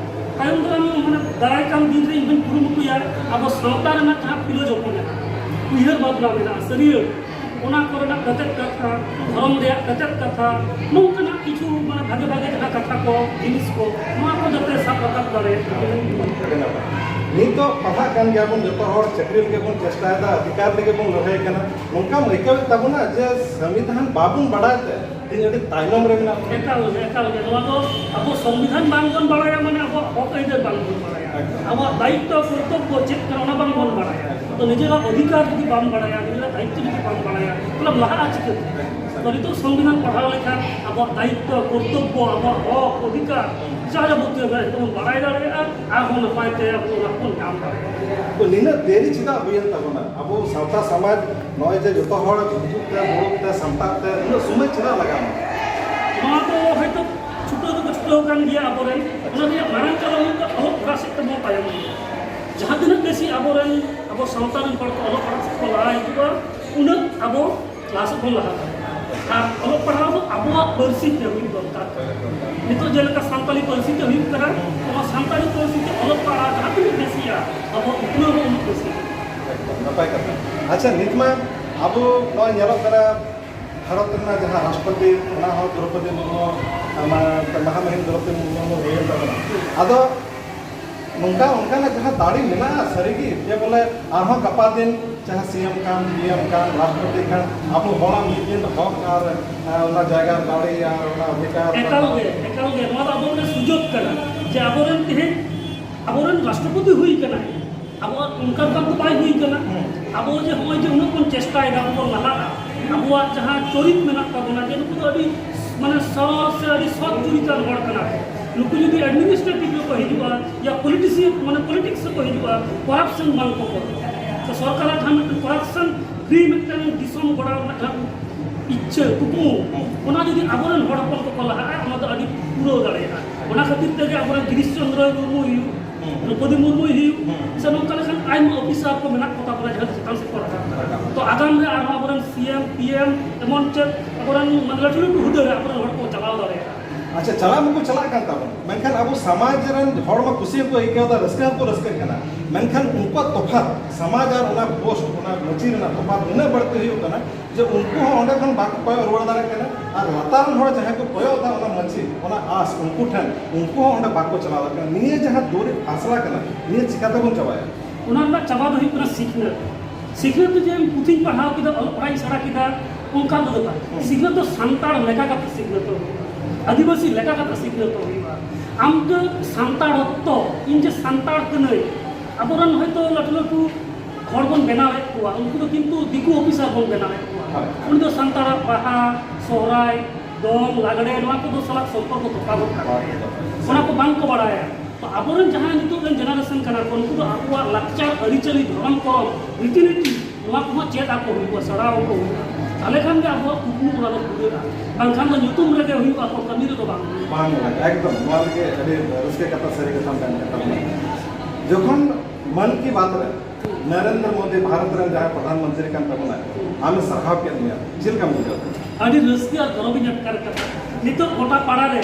ᱛᱟᱭᱚᱢ ᱫᱟᱨᱟᱢ, ᱢᱟᱱᱮ, ᱫᱟᱨᱟᱭ ᱠᱟᱱ ᱫᱤᱱ ᱨᱮ ᱤᱧ ᱦᱚᱧ ᱠᱩᱨᱩᱢᱩᱴᱩᱭᱟ, ᱟᱵᱚ ᱥᱟᱶᱛᱟ ᱨᱮᱱᱟᱜ ᱡᱟᱦᱟᱸ ᱯᱷᱤᱞᱳᱡᱚᱯᱷᱤ ᱢᱮᱱᱟᱜᱼᱟ, ᱩᱭᱦᱟᱹᱨ ᱵᱷᱟᱵᱽᱱᱟ ᱢᱮᱱᱟᱜᱼᱟ, ᱥᱟᱹᱨᱤᱭᱟᱹᱲ, ᱚᱱᱟ ᱠᱚᱨᱮᱱᱟᱜ ᱛᱮᱛᱮᱫ ᱠᱟᱛᱷᱟ, ᱫᱷᱚᱨᱚᱢ ᱨᱮᱭᱟᱜ ᱛᱮᱛᱮᱫ ᱠᱟᱛᱷᱟ, ᱱᱚᱝᱠᱟᱱᱟᱜ ᱠᱤᱪᱷᱩ, ᱢᱟᱱᱮ, ᱵᱷᱟᱜᱮ ᱵᱷᱟᱜᱮ ᱡᱟᱦᱟᱸ ᱠᱟᱛᱷᱟ ᱠᱚ, ᱡᱤᱱᱤᱥ ᱠᱚ, ᱱᱚᱣᱟ ᱠᱚ ᱡᱟᱛᱮ ᱥᱟᱵ ᱨᱟᱠᱟᱵ ᱫᱟᱲᱮᱭᱟᱜ᱾ ᱟᱹᱰᱤ ᱱᱟᱯᱟᱭ᱾ ᱱᱤᱛᱚᱜ ᱯᱟᱲᱦᱟᱜ ᱠᱟᱱ ᱜᱮᱭᱟᱵᱚᱱ, ᱡᱚᱛᱚ ᱦᱚᱲ ᱪᱟᱹᱠᱨᱤ ᱞᱟᱹᱜᱤᱫ ᱵᱚᱱ ᱪᱮᱥᱴᱟᱭᱮᱫᱟ, ᱚᱫᱷᱤᱠᱟᱨ ᱞᱟᱹᱜᱤᱫ ᱵᱚᱱ ᱞᱟᱹᱲᱦᱟᱹᱭ ᱠᱟᱱᱟ, ᱱᱚᱝᱠᱟᱢ ᱟᱹᱭᱠᱟᱹᱣᱮᱫ ᱛᱟᱵᱚᱱᱟ ᱡᱮ ᱥᱚᱝᱵᱤᱫᱷᱟᱱ ᱵᱟᱵᱚᱱ ᱵᱟᱲᱟᱭ ᱛᱮ ᱛᱮᱦᱮᱧ ᱟᱹᱰᱤ ᱛᱟᱭᱱᱚᱢ ᱨᱮ ᱢᱮᱱᱟᱜ ᱵᱚᱱᱟ? ᱮᱠᱟᱞ ᱜᱮ, ᱮᱠᱟᱞ ᱜᱮ᱾ ᱱᱚᱣᱟ ᱫᱚ ᱟᱵᱚ ᱥᱚᱝᱵᱤᱫᱷᱟᱱ ᱵᱟᱝ ᱵᱚᱱ ᱵᱟᱲᱟᱭᱟ, ᱢᱟᱱᱮ ᱟᱵᱚᱣᱟᱜ ᱦᱚᱠ ᱟᱹᱭᱫᱟᱹᱨ ᱵᱟᱝ ᱵᱚᱱ ᱵᱟᱲᱟᱭᱟ᱾ ᱮᱠᱫᱚᱢ᱾ ᱟᱵᱚᱣᱟᱜ ᱫᱟᱭᱤᱛᱛᱚ ᱠᱚᱨᱛᱚᱵᱵᱚ ᱪᱮᱫ ᱠᱟᱱᱟ, ᱚᱱᱟ ᱵᱟᱝ ᱵᱚᱱ ᱵᱟᱲᱟᱭᱟ᱾ ᱮᱠᱫᱚᱢ᱾ ᱛᱚ ᱱᱤᱡᱮᱨᱟᱜ ᱚᱫᱷᱤᱠᱟᱨ ᱡᱩᱫᱤ ᱵᱟᱢ ᱵᱟᱲᱟᱭᱟ, ᱱᱤᱡᱮᱨᱟᱜ ᱫᱟᱭᱤᱛᱛᱚ ᱡᱩᱫᱤ ᱵᱟᱢ ᱵᱟᱲᱟᱭᱟ, ᱛᱟᱦᱚᱞᱮ ᱞᱟᱦᱟᱜᱼᱟ ᱪᱤᱠᱟᱹᱛᱮ? ᱮᱠᱫᱚᱢ᱾ ᱛᱚ ᱱᱤᱛᱚᱜ ᱥᱚᱝᱵᱤᱫᱷᱟᱱ ᱯᱟᱲᱦᱟᱣ ᱞᱮᱠᱷᱟᱱ ᱟᱵᱚᱣᱟᱜ ᱫᱟᱭᱤᱛᱛᱚ, ᱠᱚᱨᱛᱚᱵᱵᱚ, ᱟᱵᱚᱣᱟᱜ ᱦᱚᱠ, ᱚᱫᱷᱤᱠᱟᱨ, ᱡᱟ ᱡᱟᱵᱚᱛᱤᱭᱚ ᱢᱮᱱᱟᱜᱼᱟ, ᱡᱚᱛᱚ ᱵᱚᱱ ᱵᱟᱲᱟᱭ ᱫᱟᱲᱮᱭᱟᱜᱼᱟ, ᱟᱨᱦᱚᱸ ᱱᱟᱯᱟᱭ ᱛᱮ ᱟᱵᱚ ᱚᱱᱟ ᱠᱚᱵᱚᱱ ᱧᱟᱢ ᱫᱟᱲᱮᱭᱟᱜᱼᱟ᱾ ᱛᱚ ᱱᱤᱱᱟᱹᱜ ᱫᱮᱨᱤ ᱪᱮᱫᱟᱜ ᱦᱩᱭᱮᱱ ᱛᱟᱵᱚᱱᱟ? ᱟᱵᱚ ᱥᱟᱶᱛᱟ ᱥᱚᱢᱟᱡᱽ ᱱᱚᱜᱼᱚᱭ ᱡᱮ ᱡᱚᱛᱚ ᱦᱚᱲ ᱦᱤᱡᱩᱜ ᱛᱮ, ᱫᱩᱲᱩᱵ ᱛᱮ, ᱥᱟᱢᱴᱟᱜ ᱛᱮ ᱩᱱᱟᱹᱜ ᱥᱚᱢᱚᱭ ᱪᱮᱫᱟᱜ ᱞᱟᱜᱟᱣ ᱮᱱᱟ? ᱱᱚᱣᱟ ᱫᱚ ᱦᱚᱭᱛᱳ ᱪᱷᱩᱴᱟᱹᱣ ᱫᱚᱠᱚ ᱪᱷᱩᱴᱟᱹᱣ ᱟᱠᱟᱱ ᱜᱮᱭᱟ ᱟᱵᱚᱨᱮᱱ, ᱚᱱᱟ ᱨᱮᱭᱟᱜ ᱢᱟᱨᱟᱝ ᱠᱟᱨᱚᱱ ᱦᱩᱭᱩᱜ ᱠᱟᱱᱟ ᱚᱞᱚᱜ ᱯᱟᱲᱦᱟᱜ ᱥᱮᱫ ᱛᱮᱵᱚᱱ ᱛᱟᱭᱚᱢ ᱜᱮᱭᱟ᱾ ᱡᱟᱦᱟᱸ ᱛᱤᱱᱟᱹᱜ ᱵᱮᱥᱤ ᱟᱵᱚᱨᱮᱱ, ᱟᱵᱚ ᱥᱟᱶᱛᱟ ᱨᱮᱱ ᱦᱚᱲ ᱠᱚ ᱚᱞᱚᱜ ᱯᱟᱲᱦᱟᱜ ᱥᱮᱫ ᱠᱚ ᱞᱟᱦᱟ ᱦᱤᱡᱩᱜᱼᱟ, ᱩᱱᱟᱹᱜ ᱟᱵᱚ ᱞᱟᱦᱟ ᱥᱮᱫ ᱵᱚᱱ ᱞᱟᱦᱟ ᱫᱟᱲᱮᱭᱟᱜᱼᱟ᱾ ᱟᱨ ᱚᱞᱚᱜ ᱯᱟᱲᱦᱟᱣ ᱫᱚ ᱟᱵᱚᱣᱟᱜ ᱯᱟᱹᱨᱥᱤ ᱛᱮ ᱦᱩᱭᱩᱜ ᱫᱚᱨᱠᱟᱨ᱾ ᱱᱤᱛᱚᱜ ᱡᱮᱞᱮᱠᱟ ᱥᱟᱱᱛᱟᱲᱤ ᱯᱟᱹᱨᱥᱤ ᱛᱮ ᱦᱩᱭᱩᱜ ᱠᱟᱱᱟ, ᱚᱱᱟ ᱥᱟᱱᱛᱟᱲᱤ ᱯᱟᱹᱨᱥᱤ ᱛᱮ ᱚᱞᱚᱜ ᱯᱟᱲᱦᱟᱣ ᱡᱟᱦᱟᱸ ᱛᱤᱱᱟᱹᱜ ᱵᱮᱥᱤᱜᱼᱟ, ᱟᱵᱚ ᱩᱛᱱᱟᱹᱣ ᱦᱚᱸ ᱩᱱᱟᱹᱜ ᱵᱮᱥᱤᱜᱼᱟ᱾ ᱮᱠᱫᱚᱢ ᱱᱟᱯᱟᱭ ᱠᱟᱛᱷᱟ᱾ ᱟᱪᱪᱷᱟ, ᱱᱤᱛ ᱢᱟ ᱟᱵᱚ ᱱᱚᱜᱼᱚᱭ ᱧᱮᱞᱚᱜ ᱠᱟᱱᱟ, ᱵᱷᱟᱨᱚᱛ ᱨᱮᱱᱟᱜ ᱡᱟᱦᱟᱸ ᱨᱟᱥᱴᱨᱚᱯᱚᱛᱤ, ᱚᱱᱟ ᱦᱚᱸ ᱫᱨᱚᱯᱚᱫᱤ ᱢᱩᱨᱢᱩ, ᱢᱟ-, ᱢᱟᱦᱟ ᱢᱩᱦᱤᱢ ᱫᱨᱚᱯᱚᱫᱤ ᱢᱩᱨᱢᱩ ᱦᱩᱭᱮᱱ ᱛᱟᱵᱚᱱᱟ᱾ ᱟᱫᱚ ᱱᱚᱝᱠᱟ, ᱚᱱᱠᱟᱱᱟᱜ ᱡᱟᱦᱟᱸ ᱫᱟᱲᱮ ᱢᱮᱱᱟᱜᱼᱟ ᱥᱟᱹᱨᱤᱜᱮ, ᱡᱮ ᱵᱚᱞᱮ ᱟᱨᱦᱚᱸ ᱜᱟᱯᱟ ᱫᱤᱱ ᱪᱟᱦᱮ ᱥᱤ ᱮᱢ ᱠᱟᱱ, ᱯᱤ ᱮᱢ ᱠᱟᱱ, ᱨᱟᱥᱴᱨᱚᱯᱚᱛᱤ ᱠᱟᱱ, ᱟᱵᱚ ᱦᱚᱲᱟᱜ ᱢᱤᱫ ᱫᱤᱱ ᱦᱚᱠ ᱟᱨ, ᱟᱨ ᱚᱱᱟ ᱡᱟᱭᱜᱟ ᱫᱟᱲᱮ ᱟᱨ ᱚᱱᱟ ᱚᱫᱷᱤᱠᱟᱨ ᱮᱠᱟᱞ ᱜᱮ, ᱮᱠᱟᱞ ᱜᱮ᱾ ᱱᱚᱣᱟ ᱫᱚ ᱟᱵᱚ ᱢᱤᱫᱴᱮᱱ ᱥᱩᱡᱳᱜᱽ ᱠᱟᱱᱟ, ᱡᱮ ᱟᱵᱚᱨᱮᱱ ᱛᱮᱦᱮᱧ ᱟᱵᱚᱨᱮᱱ ᱨᱟᱥᱴᱨᱚᱯᱚᱛᱤ ᱦᱩᱭ ᱠᱟᱱᱟᱭ, ᱟᱵᱚᱣᱟᱜ ᱚᱱᱠᱟ ᱫᱚ ᱵᱟᱭ ᱦᱩᱭ ᱠᱟᱱᱟ᱾ ᱟᱵᱚ ᱡᱮ ᱱᱚᱜᱼᱚᱭ ᱡᱮ ᱩᱱᱟᱹᱜ ᱵᱚᱱ ᱪᱮᱥᱴᱟᱭᱮᱫᱟ, ᱟᱵᱚ ᱵᱚᱱ ᱞᱟᱦᱟᱜᱼᱟ, ᱟᱵᱚᱣᱟᱜ ᱡᱟᱦᱟᱸ ᱪᱚᱨᱤᱛ ᱢᱮᱱᱟᱜ ᱛᱟᱵᱚᱱᱟ, ᱡᱮ ᱱᱩᱠᱩ ᱫᱚ ᱟᱹᱰᱤ ᱢᱟᱱᱮ ᱥᱚᱨᱚᱞ ᱥᱮ ᱟᱹᱰᱤ ᱥᱚᱛ ᱪᱩᱨᱤᱛᱟᱱ ᱦᱚᱲ ᱠᱟᱱᱟ ᱠᱚ, ᱱᱩᱠᱩ ᱡᱩᱫᱤ ᱮᱰᱢᱤᱱᱤᱥᱴᱨᱮᱴᱤᱵᱷ ᱨᱮᱠᱚ ᱦᱤᱡᱩᱜᱼᱟ ᱭᱟ ᱯᱚᱞᱤᱴᱤᱥᱤᱭᱟᱱ ᱢᱟᱱᱮ ᱯᱚᱞᱤᱴᱤᱠᱥ ᱨᱮᱠᱚ ᱦᱤᱡᱩᱜᱼᱟ, ᱠᱚᱨᱟᱯᱥᱚᱱ ᱵᱟᱝ ᱠᱚ ᱠᱚᱨᱟᱣᱟ᱾ ᱛᱚ ᱥᱚᱨᱠᱟᱨᱟᱜ ᱡᱟᱦᱟᱸ ᱢᱤᱫᱴᱮᱱ ᱠᱚᱨᱟᱯᱥᱚᱱ ᱯᱷᱨᱤ ᱢᱤᱫᱴᱮᱱ ᱫᱤᱥᱚᱢ ᱜᱚᱲᱟᱣ ᱨᱮᱱᱟᱜ ᱡᱟᱦᱟᱸ ᱤᱪᱪᱷᱟᱹ, ᱠᱩᱠᱢᱩ, ᱚᱱᱟ ᱡᱩᱫᱤ ᱟᱵᱚᱨᱮᱱ ᱦᱚᱲ ᱦᱚᱯᱚᱱ ᱠᱚᱠᱚ ᱞᱟᱦᱟᱜᱼᱟ, ᱚᱱᱟ ᱫᱚ ᱟᱹᱰᱤ ᱯᱩᱨᱟᱹᱣ ᱫᱟᱲᱮᱭᱟᱜᱼᱟ᱾ ᱚᱱᱟ ᱠᱷᱟᱹᱛᱤᱨ ᱛᱮᱜᱮ ᱟᱵᱚᱨᱮᱱ ᱜᱤᱨᱤᱥ ᱪᱚᱱᱫᱨᱚ ᱢᱩᱨᱢᱩ ᱦᱩᱭᱩᱜ, ᱫᱨᱚᱯᱚᱫᱤ ᱢᱩᱨᱢᱩᱭ ᱦᱩᱭᱩᱜ, ᱥᱮ ᱱᱚᱝᱠᱟ ᱞᱮᱠᱟᱱ ᱟᱭᱢᱟ ᱚᱯᱷᱤᱥᱟᱨ ᱠᱚ ᱢᱮᱱᱟᱜ ᱠᱚ ᱛᱟᱵᱚᱱᱟ, ᱡᱟᱦᱟᱸ ᱫᱚ ᱪᱮᱛᱟᱱ ᱥᱮᱫ ᱠᱚ ᱨᱟᱠᱟᱵ ᱠᱟᱱᱟ᱾ ᱛᱚ ᱟᱜᱟᱢ ᱨᱮ ᱟᱨᱦᱚᱸ ᱟᱵᱚᱨᱮᱱ ᱥᱤ ᱮᱢ, ᱯᱤ ᱮᱢ, ᱮᱢᱚᱱ ᱪᱮᱫ ᱟᱵᱚᱨᱮᱱ ᱢᱟᱱᱮ ᱞᱟᱹᱴᱩ ᱞᱟᱹᱴᱩ ᱦᱩᱫᱟᱹ ᱨᱮ ᱟᱵᱚᱨᱮᱱ ᱦᱚᱲ ᱠᱚ ᱪᱟᱞᱟᱣ ᱫᱟᱲᱮᱭᱟᱜᱼᱟ᱾ ᱟᱪᱪᱷᱟ, ᱪᱟᱞᱟᱣ ᱢᱟᱠᱚ ᱪᱟᱞᱟᱜ ᱠᱟᱱ ᱛᱟᱵᱚᱱ, ᱢᱮᱱᱠᱷᱟᱱ ᱟᱵᱚ ᱥᱚᱢᱟᱡᱽ ᱨᱮᱱ ᱦᱚᱲ ᱢᱟ ᱠᱩᱥᱤ ᱦᱚᱸᱠᱚ ᱟᱹᱭᱠᱟᱹᱣ ᱮᱫᱟ, ᱨᱟᱹᱥᱠᱟᱹ ᱦᱚᱸᱠᱚ ᱨᱟᱹᱥᱠᱟᱹᱜ ᱠᱟᱱᱟ, ᱢᱮᱱᱠᱷᱟᱱ ᱩᱱᱠᱩᱣᱟᱜ ᱛᱚᱯᱷᱟᱛ, ᱥᱚᱢᱟᱡᱽ ᱟᱨ ᱚᱱᱟ ᱯᱳᱥᱴ, ᱚᱱᱟ ᱢᱟᱹᱪᱤ ᱨᱮᱱᱟᱜ ᱛᱚᱯᱷᱟᱛ ᱩᱱᱟᱹᱜ ᱵᱟᱹᱲᱛᱤ ᱦᱩᱭᱩᱜ ᱠᱟᱱᱟ ᱡᱮ ᱩᱱᱠᱩ ᱦᱚᱸ ᱚᱸᱰᱮ ᱠᱷᱚᱱ ᱵᱟᱠᱚ ᱠᱚᱭᱚᱜ ᱨᱩᱣᱟᱹᱲ ᱫᱟᱲᱮᱭᱟᱜ ᱠᱟᱱᱟ, ᱟᱨ ᱞᱟᱛᱟᱨ ᱨᱮᱱ ᱦᱚᱲ ᱡᱟᱦᱟᱸᱭ ᱠᱚ ᱠᱚᱭᱚᱜ ᱮᱫᱟ ᱚᱱᱟ ᱢᱟᱹᱪᱤ, ᱚᱱᱟ ᱟᱸᱥ ᱩᱱᱠᱩ ᱴᱷᱮᱱ, ᱩᱱᱠᱩ ᱦᱚᱸ ᱚᱸᱰᱮ ᱵᱟᱠᱚ ᱪᱟᱞᱟᱣ ᱫᱟᱲᱮᱭᱟᱜ ᱠᱟᱱᱟ᱾ ᱱᱤᱭᱟᱹ ᱡᱟᱦᱟᱸ ᱫᱩᱨᱤᱵ ᱯᱷᱟᱥᱞᱟ ᱠᱟᱱᱟ, ᱱᱤᱭᱟᱹ ᱪᱤᱠᱟᱹ ᱛᱮᱵᱚᱱ ᱪᱟᱵᱟᱭᱟ? ᱚᱱᱟ ᱨᱮᱱᱟᱜ ᱪᱟᱵᱟ ᱫᱚ ᱦᱩᱭᱩᱜ ᱠᱟᱱᱟ ᱥᱤᱠᱷᱱᱟᱹᱛ᱾ ᱥᱤᱠᱷᱱᱟᱹᱛ ᱫᱚ ᱡᱮ ᱤᱧ ᱯᱩᱛᱷᱤᱧ ᱯᱟᱲᱦᱟᱣ ᱠᱮᱫᱟ, ᱚᱞᱚᱜ ᱯᱟᱲᱦᱟᱜ ᱤᱧ ᱥᱮᱬᱟ ᱠᱮᱫᱟ, ᱚᱱᱠᱟ ᱫᱚ ᱵᱟᱝ᱾ ᱥᱤᱠᱷᱱᱟᱹᱛ ᱫᱚ ᱥᱟᱱᱛᱟᱲ ᱞᱮᱠᱟ ᱠᱟᱛᱮ ᱥᱤᱠᱷᱱᱟᱹᱛ ᱫᱚ ᱦᱩᱭᱩᱜᱼᱟ, ᱟᱹᱫᱤᱵᱟᱹᱥᱤ ᱞᱮᱠᱟ ᱠᱟᱛᱮ ᱥᱤᱠᱷᱱᱟᱹᱛ ᱫᱚ ᱦᱩᱭᱩᱜᱼᱟ᱾ ᱟᱢ ᱡᱮ ᱥᱟᱱᱛᱟᱲᱚᱛᱛᱚ, ᱤᱧ ᱡᱮ ᱥᱟᱱᱛᱟᱲ ᱠᱟᱹᱱᱟᱹᱧ, ᱟᱵᱚᱨᱮᱱ ᱦᱚᱭᱛᱳ ᱞᱟᱹᱴᱩ ᱞᱟᱹᱴᱩ ᱦᱚᱲ ᱵᱚᱱ ᱵᱮᱱᱟᱣᱮᱫ ᱠᱚᱣᱟ, ᱩᱱᱠᱩ ᱫᱚ ᱠᱤᱱᱛᱩ ᱫᱤᱠᱩ ᱚᱯᱷᱤᱥᱟᱨ ᱵᱚᱱ ᱵᱮᱱᱟᱣᱮᱫ ᱠᱚᱣᱟ᱾ ᱦᱳᱭ᱾ ᱩᱱᱤ ᱫᱚ ᱥᱟᱱᱛᱟᱲᱟᱜ ᱵᱟᱦᱟ, ᱥᱚᱦᱨᱟᱭ, ᱫᱚᱝ, ᱞᱟᱜᱽᱲᱮ, ᱱᱚᱣᱟ ᱠᱚᱫᱚ ᱥᱟᱞᱟᱜ ᱥᱚᱢᱯᱚᱨᱠᱚ ᱛᱚᱯᱟᱜᱚᱜ ᱠᱟᱱ ᱛᱟᱭᱟ᱾ ᱚᱱᱟ ᱠᱚ ᱵᱟᱝ ᱠᱚ ᱵᱟᱲᱟᱭᱟ᱾ ᱛᱚ ᱟᱵᱚᱨᱮᱱ ᱡᱟᱦᱟᱸᱭ ᱱᱤᱛᱚᱜ ᱨᱮᱱ ᱡᱮᱱᱟᱨᱮᱥᱚᱱ ᱠᱟᱱᱟ ᱠᱚ, ᱩᱱᱠᱩ ᱫᱚ ᱟᱵᱚᱣᱟᱜ ᱞᱟᱠᱪᱟᱨ, ᱟᱹᱨᱤᱪᱟᱹᱞᱤ, ᱫᱷᱚᱨᱚᱢ ᱠᱚᱨᱚᱢ, ᱨᱤᱛᱤᱱᱤᱛᱤ, ᱱᱚᱣᱟ ᱠᱚᱦᱚᱸ ᱪᱮᱫ ᱟᱠᱚ ᱦᱩᱭᱩᱜᱼᱟ, ᱥᱮᱬᱟ ᱟᱠᱚ ᱦᱩᱭᱩᱜᱼᱟ᱾ ᱛᱟᱦᱚᱞᱮ ᱠᱷᱟᱱ ᱜᱮ ᱟᱵᱚᱣᱟᱜ ᱠᱩᱠᱢᱩ ᱚᱱᱟ ᱫᱚ ᱯᱩᱨᱟᱹᱜᱼᱟ᱾ ᱵᱟᱝᱠᱷᱟᱱ ᱫᱚ ᱧᱩᱛᱩᱢ ᱨᱮᱜᱮ ᱦᱩᱭᱩᱜᱼᱟ, ᱠᱚ ᱠᱟᱹᱢᱤ ᱨᱮᱫᱚ ᱵᱟᱝ ᱦᱩᱭᱩᱜᱼᱟ᱾ ᱵᱟᱝ ᱞᱟᱜᱟᱜᱼᱟ᱾ ᱮᱠᱫᱚᱢ ᱱᱚᱣᱟ ᱞᱟᱹᱜᱤᱫ ᱟᱹᱰᱤ ᱨᱟᱹᱥᱠᱟᱹ ᱠᱟᱛᱷᱟ, ᱥᱟᱹᱨᱤ ᱠᱟᱛᱷᱟᱢ ᱢᱮᱱ ᱠᱮᱫ ᱛᱟᱵᱚᱱᱟ᱾ ᱡᱚᱠᱷᱚᱱ ᱢᱟᱱ ᱠᱤ ᱵᱟᱛ ᱨᱮ ᱱᱚᱨᱮᱱᱫᱨᱚ ᱢᱳᱫᱤ ᱵᱷᱟᱨᱚᱛ ᱨᱮᱱ ᱡᱟᱦᱟᱸᱭ ᱯᱨᱚᱫᱷᱟᱱ ᱢᱚᱱᱛᱨᱤ ᱠᱟᱱ ᱛᱟᱵᱚᱱᱟᱭ, ᱟᱢᱮ ᱥᱟᱨᱦᱟᱣ ᱠᱮᱫ ᱢᱮᱭᱟ, ᱪᱮᱫ ᱞᱮᱠᱟᱢ ᱵᱩᱡᱷᱟᱹᱣ ᱠᱮᱫᱟ? ᱟᱹᱰᱤ ᱨᱟᱹᱥᱠᱟᱹ ᱟᱨ ᱜᱚᱨᱚᱵᱤᱧ ᱟᱴᱠᱟᱨ ᱠᱟᱫᱟ᱾ ᱱᱤᱛᱚᱜ ᱜᱚᱴᱟ ᱯᱟᱲᱟ ᱨᱮ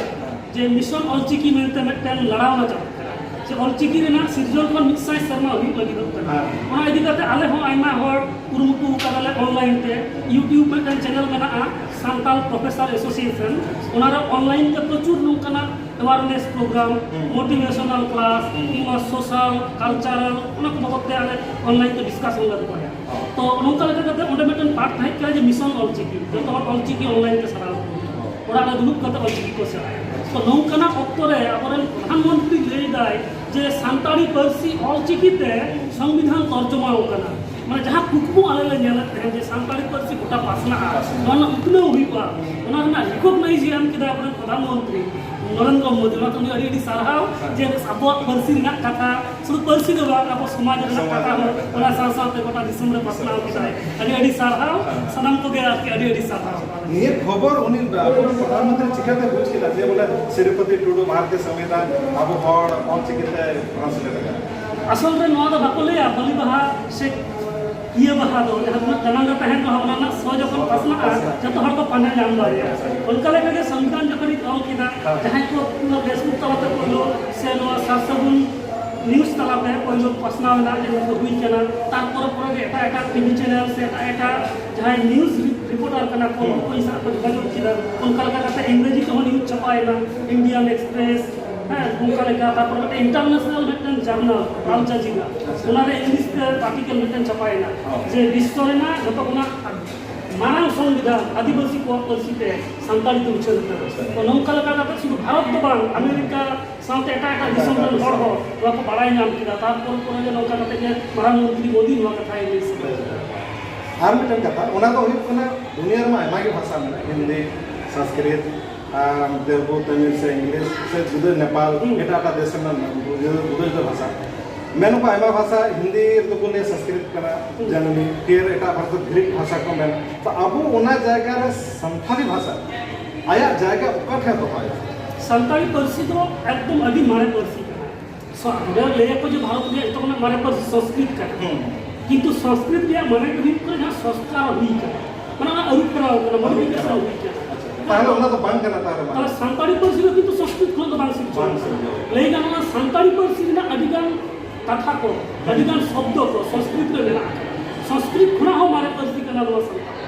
ᱡᱮ ᱢᱤᱥᱚᱱ ᱚᱞᱪᱤᱠᱤ ᱢᱮᱱᱛᱮ ᱢᱤᱫᱴᱮᱱ ᱞᱟᱲᱟᱣᱱᱟ ᱪᱟᱞᱟᱜ ᱠᱟᱱᱟ, ᱡᱮ ᱚᱞᱪᱤᱠᱤ ᱨᱮᱱᱟᱜ ᱥᱤᱨᱡᱚᱱ ᱠᱷᱚᱱ ᱢᱤᱫ ᱥᱟᱭ ᱥᱮᱨᱢᱟ ᱦᱩᱭᱩᱜ ᱞᱟᱹᱜᱤᱫᱚᱜ ᱠᱟᱱᱟ᱾ ᱦᱮᱸ᱾ ᱚᱱᱟ ᱤᱫᱤ ᱠᱟᱛᱮ ᱟᱞᱮ ᱦᱚᱸ ᱟᱭᱢᱟ ᱦᱚᱲ ᱠᱩᱨᱩᱢᱩᱴᱩ ᱠᱟᱫᱟᱞᱮ ᱚᱱᱞᱟᱭᱤᱱ ᱛᱮ᱾ YouTube ᱢᱤᱫᱴᱮᱱ ᱪᱮᱱᱮᱞ ᱢᱮᱱᱟᱜᱼᱟ, ᱥᱟᱱᱛᱟᱲ ᱯᱨᱚᱯᱷᱮᱥᱚᱨ ᱮᱥᱳᱥᱤᱭᱮᱥᱚᱱ, ᱚᱱᱟᱨᱮ ᱚᱱᱞᱟᱭᱤᱱ ᱛᱮ ᱯᱨᱚᱪᱩᱨ ᱱᱚᱝᱠᱟᱱᱟᱜ ᱮᱣᱟᱨᱱᱮᱥ ᱯᱨᱳᱜᱨᱟᱢ, ᱦᱩᱸ᱾ ᱢᱳᱴᱤᱵᱷᱮᱥᱚᱱᱟᱞ ᱠᱞᱟᱥ, ᱦᱩᱸ᱾ ᱠᱤᱝᱵᱟ ᱥᱳᱥᱟᱞ, ᱠᱟᱞᱪᱟᱨᱟᱞ, ᱚᱱᱟ ᱠᱚ ᱵᱟᱵᱚᱫ ᱛᱮ ᱟᱞᱮ ᱚᱱᱞᱟᱭᱤᱱ ᱛᱮ ᱰᱤᱥᱠᱟᱥᱚᱱ ᱞᱮ ᱫᱚᱦᱚᱭᱟ᱾ ᱦᱚᱸ᱾ ᱛᱚ, ᱱᱚᱝᱠᱟ ᱞᱮᱠᱟ ᱠᱟᱛᱮ ᱚᱸᱰᱮ ᱢᱤᱫᱴᱮᱱ ᱯᱟᱨᱴ ᱛᱟᱦᱮᱸ ᱠᱟᱱᱟ ᱡᱮ ᱢᱤᱥᱚᱱ ᱚᱞᱪᱤᱠᱤ, ᱡᱚᱛᱚ ᱦᱚᱲ ᱚᱞᱪᱤᱠᱤ ᱚᱱᱞᱟᱭᱤᱱ ᱛᱮ ᱥᱮᱬᱟ ᱟᱠᱚ᱾ ᱦᱚᱸ᱾ ᱚᱲᱟᱜ ᱨᱮ ᱫᱩᱲᱩᱵ ᱠᱟᱛᱮ ᱚᱞᱪᱤᱠᱤ ᱠᱚ ᱥᱮᱬᱟᱭᱟ᱾ ᱛᱚ, ᱱᱚᱝᱠᱟᱱᱟᱜ ᱚᱠᱛᱚ ᱨᱮ ᱟᱵᱚᱨᱮᱱ ᱯᱨᱚᱫᱷᱟᱱ ᱢᱚᱱᱛᱨᱤ ᱞᱟᱹᱭ ᱫᱟᱭ ᱡᱮ ᱥᱟᱱᱛᱟᱲᱤ ᱯᱟᱹᱨᱥᱤ ᱚᱞᱪᱤᱠᱤ ᱛᱮ ᱥᱚᱝᱵᱤᱫᱷᱟᱱ ᱛᱚᱨᱡᱚᱢᱟ ᱟᱠᱟᱱᱟ᱾ ᱢᱟᱱᱮ ᱡᱟᱦᱟᱸ ᱠᱩᱠᱢᱩ ᱟᱞᱮ ᱞᱮ ᱧᱮᱞᱮᱫ ᱛᱟᱦᱮᱸᱫ ᱡᱮ ᱥᱟᱱᱛᱟᱲᱤ ᱯᱟᱹᱨᱥᱤ ᱜᱚᱴᱟ ᱯᱟᱥᱱᱟᱜᱼᱟ, ᱯᱟᱥᱱᱟᱜᱼᱟ᱾ ᱱᱚᱣᱟ ᱨᱮᱱᱟᱜ ᱩᱛᱱᱟᱹᱣ ᱦᱩᱭᱩᱜᱼᱟ, ᱚᱱᱟ ᱨᱮᱱᱟᱜ ᱨᱤᱠᱚᱜᱱᱟᱭᱤᱡᱽ ᱮ ᱮᱢ ᱠᱮᱫᱟ ᱟᱵᱚᱨᱮᱱ ᱯᱨᱚᱫᱷᱟᱱ ᱢᱚᱱᱛᱨᱤ ᱱᱚᱨᱮᱱᱫᱨᱚ ᱢᱳᱫᱤ᱾ ᱚᱱᱟᱛᱮ ᱩᱱᱤ ᱟᱹᱰᱤ ᱟᱹᱰᱤ ᱥᱟᱨᱦᱟᱣ ᱡᱮ ᱟᱵᱚᱣᱟᱜ ᱯᱟᱹᱨᱥᱤ ᱨᱮᱱᱟᱜ ᱠᱟᱛᱷᱟ, ᱥᱩᱫᱷᱩ ᱯᱟᱹᱨᱥᱤ ᱫᱚ ᱵᱟᱝ, ᱟᱵᱚ ᱥᱚᱢᱟᱡᱽ ᱨᱮᱱᱟᱜ ᱥᱚᱢᱟᱡᱽ ᱠᱟᱛᱷᱟ ᱦᱚᱸ ᱨᱮᱱᱟᱜ ᱠᱟᱛᱷᱟ᱾ ᱚᱱᱟ ᱥᱟᱶ ᱥᱟᱶᱛᱮ ᱜᱚᱴᱟ ᱫᱤᱥᱚᱢ ᱨᱮ ᱯᱟᱥᱱᱟᱣ ᱠᱮᱫᱟᱭ᱾ ᱟᱹᱰᱤ ᱟᱹᱰᱤ ᱥᱟᱨᱦᱟᱣ, ᱥᱟᱱᱟᱢ ᱠᱚᱜᱮ ᱟᱨᱠᱤ ᱟᱹᱰᱤ ᱟᱹᱰᱤ ᱥᱟᱨᱦᱟᱣ᱾ ᱱᱤᱭᱟᱹ ᱠᱷᱚᱵᱚᱨ ᱩᱱᱤ ᱟᱵᱚ ᱯᱨᱚᱫᱷᱟᱱ ᱢᱚᱱᱛᱨᱤ ᱪᱤᱠᱟᱹᱛᱮ ᱵᱩᱡᱽ ᱠᱮᱫᱟ ᱡᱮ ᱵᱚᱞᱮ ᱥᱨᱤᱯᱚᱛᱤ ᱴᱩᱰᱩ ᱵᱷᱟᱨᱚᱛᱤᱭᱚ ᱥᱚᱝᱵᱤᱫᱷᱟᱱ ᱟᱵᱚ ᱦᱚᱲ ᱚᱞ ᱪᱤᱠᱤᱛᱮ ᱴᱨᱟᱱᱥᱞᱮᱴ ᱟᱠᱟᱫᱟ? ᱟᱥᱚᱞ ᱨᱮ ᱱᱚᱣᱟ ᱫᱚ ᱵᱟᱠᱚ ᱞᱟᱹᱭᱟ ᱵᱟᱹᱞᱤ ᱵᱟᱦᱟ ᱥᱮ ᱤᱭᱟᱹ ᱵᱟᱦᱟ ᱫᱚ, ᱡᱟᱦᱟᱸ ᱛᱤᱱᱟᱹᱜ ᱫᱟᱱᱟᱝ ᱨᱮ ᱛᱟᱦᱮᱱ ᱨᱮᱦᱚᱸ, ᱚᱱᱟ ᱨᱮᱱᱟᱜ ᱥᱚ ᱡᱚᱠᱷᱚᱱ ᱯᱟᱥᱱᱟᱜᱼᱟ, ᱡᱚᱛᱚ ᱦᱚᱲ ᱠᱚ ᱯᱟᱸᱡᱟ ᱧᱟᱢ ᱫᱟᱲᱮᱭᱟᱜᱼᱟ᱾ ᱚᱱᱠᱟ ᱞᱮᱠᱟᱜᱮ ᱥᱚᱝᱵᱤᱫᱷᱟᱱ ᱡᱚᱠᱷᱚᱱᱤᱧ ᱚᱞ ᱠᱮᱫᱟ, ᱦᱮᱸ᱾ ᱡᱟᱦᱟᱸᱭ ᱠᱚ ᱱᱚᱣᱟ Facebook ᱛᱟᱞᱟᱛᱮ ᱯᱳᱭᱞᱳ ᱥᱮ ᱱᱚᱣᱟ ᱥᱟᱨ ᱥᱟᱹᱜᱩᱱ ᱱᱤᱭᱩᱡᱽ ᱛᱟᱞᱟᱛᱮ ᱯᱳᱭᱞᱳ ᱯᱟᱥᱱᱟᱣ ᱮᱱᱟ ᱡᱮ ᱱᱚᱣᱟ ᱫᱚ ᱦᱩᱭ ᱠᱟᱱᱟ, ᱛᱟᱨᱯᱚᱨᱮ ᱯᱚᱨᱮ ᱜᱮ ᱮᱴᱟᱜ ᱮᱴᱟᱜ ᱴᱤᱵᱷᱤ ᱪᱮᱱᱮᱞ ᱥᱮ ᱮᱴᱟᱜ ᱮᱴᱟᱜ ᱡᱟᱦᱟᱸᱭ ᱱᱤᱭᱩᱡᱽ ᱨᱤᱯᱳᱨᱴᱟᱨ ᱠᱟᱱᱟ ᱠᱚ, ᱩᱱᱠᱩ ᱤᱧ ᱥᱟᱶ ᱠᱚ ᱡᱳᱜᱟᱡᱳᱜᱽ ᱠᱮᱫᱟ᱾ ᱚᱱᱠᱟ ᱞᱮᱠᱟ ᱠᱟᱛᱮ ᱤᱝᱨᱮᱡᱤ ᱛᱮᱦᱚᱸ ᱱᱤᱭᱩᱡᱽ ᱪᱷᱟᱯᱟᱭᱮᱱᱟ, ᱤᱱᱰᱤᱭᱟᱱ ᱮᱠᱥᱯᱨᱮᱥ, ᱦᱮᱸ, ᱚᱱᱠᱟ ᱞᱮᱠᱟ᱾ ᱛᱟᱨᱯᱚᱨ ᱢᱤᱫᱴᱮᱱ ᱤᱱᱴᱟᱨᱱᱮᱥᱱᱟᱞ ᱢᱤᱫᱴᱮᱱ ᱡᱟᱨᱱᱟᱞ, ᱟᱞ ᱡᱟᱡᱤᱨᱟ, ᱚᱱᱟᱨᱮ ᱤᱝᱞᱤᱥ ᱛᱮ ᱟᱨᱴᱤᱠᱮᱞ ᱢᱤᱫᱴᱮᱱ ᱪᱷᱟᱯᱟᱭᱮᱱᱟ ᱡᱮ ᱵᱤᱥᱥᱚ ᱨᱮᱱᱟᱜ ᱡᱚᱛᱚ ᱠᱷᱚᱱᱟᱜ ᱢᱟᱨᱟᱝ ᱥᱚᱝᱵᱤᱫᱷᱟᱱ ᱟᱹᱫᱤᱵᱟᱹᱥᱤ ᱠᱚᱣᱟᱜ ᱯᱟᱹᱨᱥᱤ ᱛᱮ ᱥᱟᱱᱛᱟᱲᱤ ᱛᱮ ᱩᱪᱷᱟᱹᱱ ᱟᱠᱟᱱᱟ᱾ ᱛᱚ, ᱱᱚᱝᱠᱟ ᱞᱮᱠᱟ ᱠᱟᱛᱮ ᱥᱩᱫᱷᱩ ᱵᱷᱟᱨᱚᱛ ᱫᱚ ᱵᱟᱝ, ᱟᱢᱮᱨᱤᱠᱟ ᱥᱟᱶᱛᱮ ᱮᱴᱟᱜ ᱮᱴᱟᱜ ᱫᱤᱥᱚᱢ ᱨᱮᱱ ᱦᱚᱲ ᱦᱚᱸ ᱱᱚᱣᱟ ᱠᱚ ᱵᱟᱲᱟᱭ ᱧᱟᱢ ᱠᱮᱫᱟ᱾ ᱛᱟᱨᱯᱚᱨ ᱯᱚᱨᱮ ᱜᱮ ᱱᱚᱝᱠᱟ ᱠᱟᱛᱮ ᱜᱮ ᱢᱟᱨᱟᱝ ᱢᱚᱱᱛᱨᱤ ᱢᱳᱫᱤ ᱱᱚᱣᱟ ᱠᱟᱛᱷᱟᱭ ᱞᱟᱹᱭ ᱥᱚᱫᱚᱨ ᱠᱮᱫᱟ᱾ ᱟᱨ ᱢᱤᱫᱴᱮᱱ ᱠᱟᱛᱷᱟ, ᱚᱱᱟ ᱫᱚ ᱦᱩᱭᱩᱜ ᱠᱟᱱᱟ, ᱫᱩᱱᱤᱭᱟᱹ ᱨᱮᱢᱟ ᱟᱭᱢᱟ ᱜᱮ ᱵᱷᱟᱥᱟ ᱢᱮᱱᱟᱜᱼᱟ, ᱦᱤᱱᱫᱤ, ᱥᱚᱝᱥᱠᱨᱤᱛ, ᱟᱨ ᱛᱮᱞᱜᱩ, ᱛᱟᱢᱤᱞ ᱥᱮ ᱤᱝᱞᱤᱥ ᱥᱮ ᱡᱩᱫᱟᱹ, ᱱᱮᱯᱟᱞ, ᱦᱩᱸ᱾ ᱮᱴᱟᱜ ᱮᱴᱟᱜ ᱫᱮᱥ ᱨᱮᱱᱟᱜ ᱡᱩᱫᱟᱹ ᱡᱩᱫᱟᱹ ᱵᱷᱟᱥᱟ᱾ ᱢᱮᱱ ᱟᱠᱚ ᱟᱭᱢᱟ ᱵᱷᱟᱥᱟ, ᱦᱤᱱᱫᱤ ᱨᱮᱫᱚ ᱠᱚ ᱞᱟᱹᱭᱟ ᱥᱚᱝᱥᱠᱨᱤᱛ ᱠᱟᱱᱟ, ᱦᱩᱸ᱾ ᱡᱟᱱᱟᱢᱤ, ᱯᱷᱤᱨ ᱮᱴᱟᱜ ᱵᱷᱟᱥᱟ ᱫᱚ ᱜᱨᱤᱠ ᱵᱷᱟᱥᱟ ᱠᱚ ᱢᱮᱱᱟ᱾ ᱛᱚ ᱟᱵᱚ ᱚᱱᱟ ᱡᱟᱭᱜᱟ ᱨᱮ ᱥᱟᱱᱛᱟᱲᱤ ᱵᱷᱟᱥᱟ ᱟᱭᱟᱜ ᱡᱟᱭᱜᱟ ᱚᱠᱟ ᱴᱷᱮᱱ ᱫᱚᱦᱚᱭᱟ? ᱥᱟᱱᱛᱟᱲᱤ ᱯᱟᱹᱨᱥᱤ ᱫᱚ ᱮᱠᱫᱚᱢ ᱟᱹᱰᱤ ᱢᱟᱨᱮ ᱯᱟᱹᱨᱥᱤ ᱠᱟᱱᱟ᱾ ᱥᱚ-, ᱚᱸᱰᱮ ᱞᱟᱹᱭᱟᱠᱚ ᱡᱮ ᱵᱷᱟᱨᱚᱛ ᱨᱮᱭᱟᱜ ᱡᱚᱛᱚ ᱠᱷᱚᱱᱟᱜ ᱢᱟᱨᱮ ᱯᱟᱹᱨᱥᱤ ᱥᱚᱝᱥᱠᱨᱤᱛ ᱠᱟᱱᱟ᱾ ᱦᱩᱸ᱾ ᱠᱤᱱᱛᱩ ᱥᱚᱝᱥᱠᱨᱤᱛ ᱨᱮᱭᱟᱜ ᱢᱟᱱᱮ ᱫᱚ ᱦᱩᱭᱩᱜ ᱠᱟᱱᱟ ᱡᱟᱦᱟᱸ ᱥᱚᱝᱥᱠᱟᱨ ᱦᱩᱭ ᱠᱟᱱᱟ᱾ ᱚᱱᱟ ᱟᱹᱨᱩ ᱯᱷᱮᱨᱟᱣ ᱠᱟᱱᱟ, ᱢᱚᱰᱤᱯᱷᱤᱠᱮᱥᱚᱱ ᱦᱩᱭ ᱠᱟᱱᱟ᱾ ᱟᱪᱪᱷᱟ, ᱛᱟᱦᱚᱞᱮ ᱚᱱᱟ ᱫᱚ ᱵᱟᱝ ᱠᱟᱱᱟ, ᱛᱟᱦᱚᱞᱮ ᱵᱟᱝ᱾ ᱛᱟᱦᱚᱞᱮ ᱥᱟᱱᱛᱟᱲᱤ ᱯᱟᱹᱨᱥᱤ ᱫᱚ ᱠᱤᱱᱛᱩ ᱥᱚᱝᱥᱠᱨᱤᱛ ᱠᱷᱚᱱ ᱫᱚ ᱵᱟᱝ ᱥᱤᱨᱡᱟᱹᱣ ᱵᱟᱝ ᱠᱟᱱᱟ᱾ ᱥᱤᱨᱡᱟᱹᱣ᱾ ᱞᱟᱹᱭ ᱜᱟᱱᱚᱜᱼᱟ, ᱥᱟᱱᱛᱟᱲᱤ ᱯᱟᱹᱨᱥᱤ ᱨᱮᱱᱟᱜ ᱟᱹᱰᱤ ᱜᱟᱱ ᱠᱟᱛᱷᱟ ᱠᱚ, ᱟᱹᱰᱤ ᱜᱟᱱ ᱥᱚᱵᱫᱚ ᱠᱚ ᱥᱚᱝᱥᱠᱨᱤᱛ ᱨᱮ ᱢᱮᱱᱟᱜ ᱟᱠᱟᱫᱟ᱾ ᱥᱚᱝᱥᱠᱨᱤᱛ ᱠᱷᱚᱱᱟᱜ ᱦᱚᱸ ᱢᱟᱨᱮ ᱯᱟᱹᱨᱥᱤ ᱠᱟᱱᱟ ᱱᱚᱣᱟ ᱥᱟᱱᱛᱟᱲᱤ᱾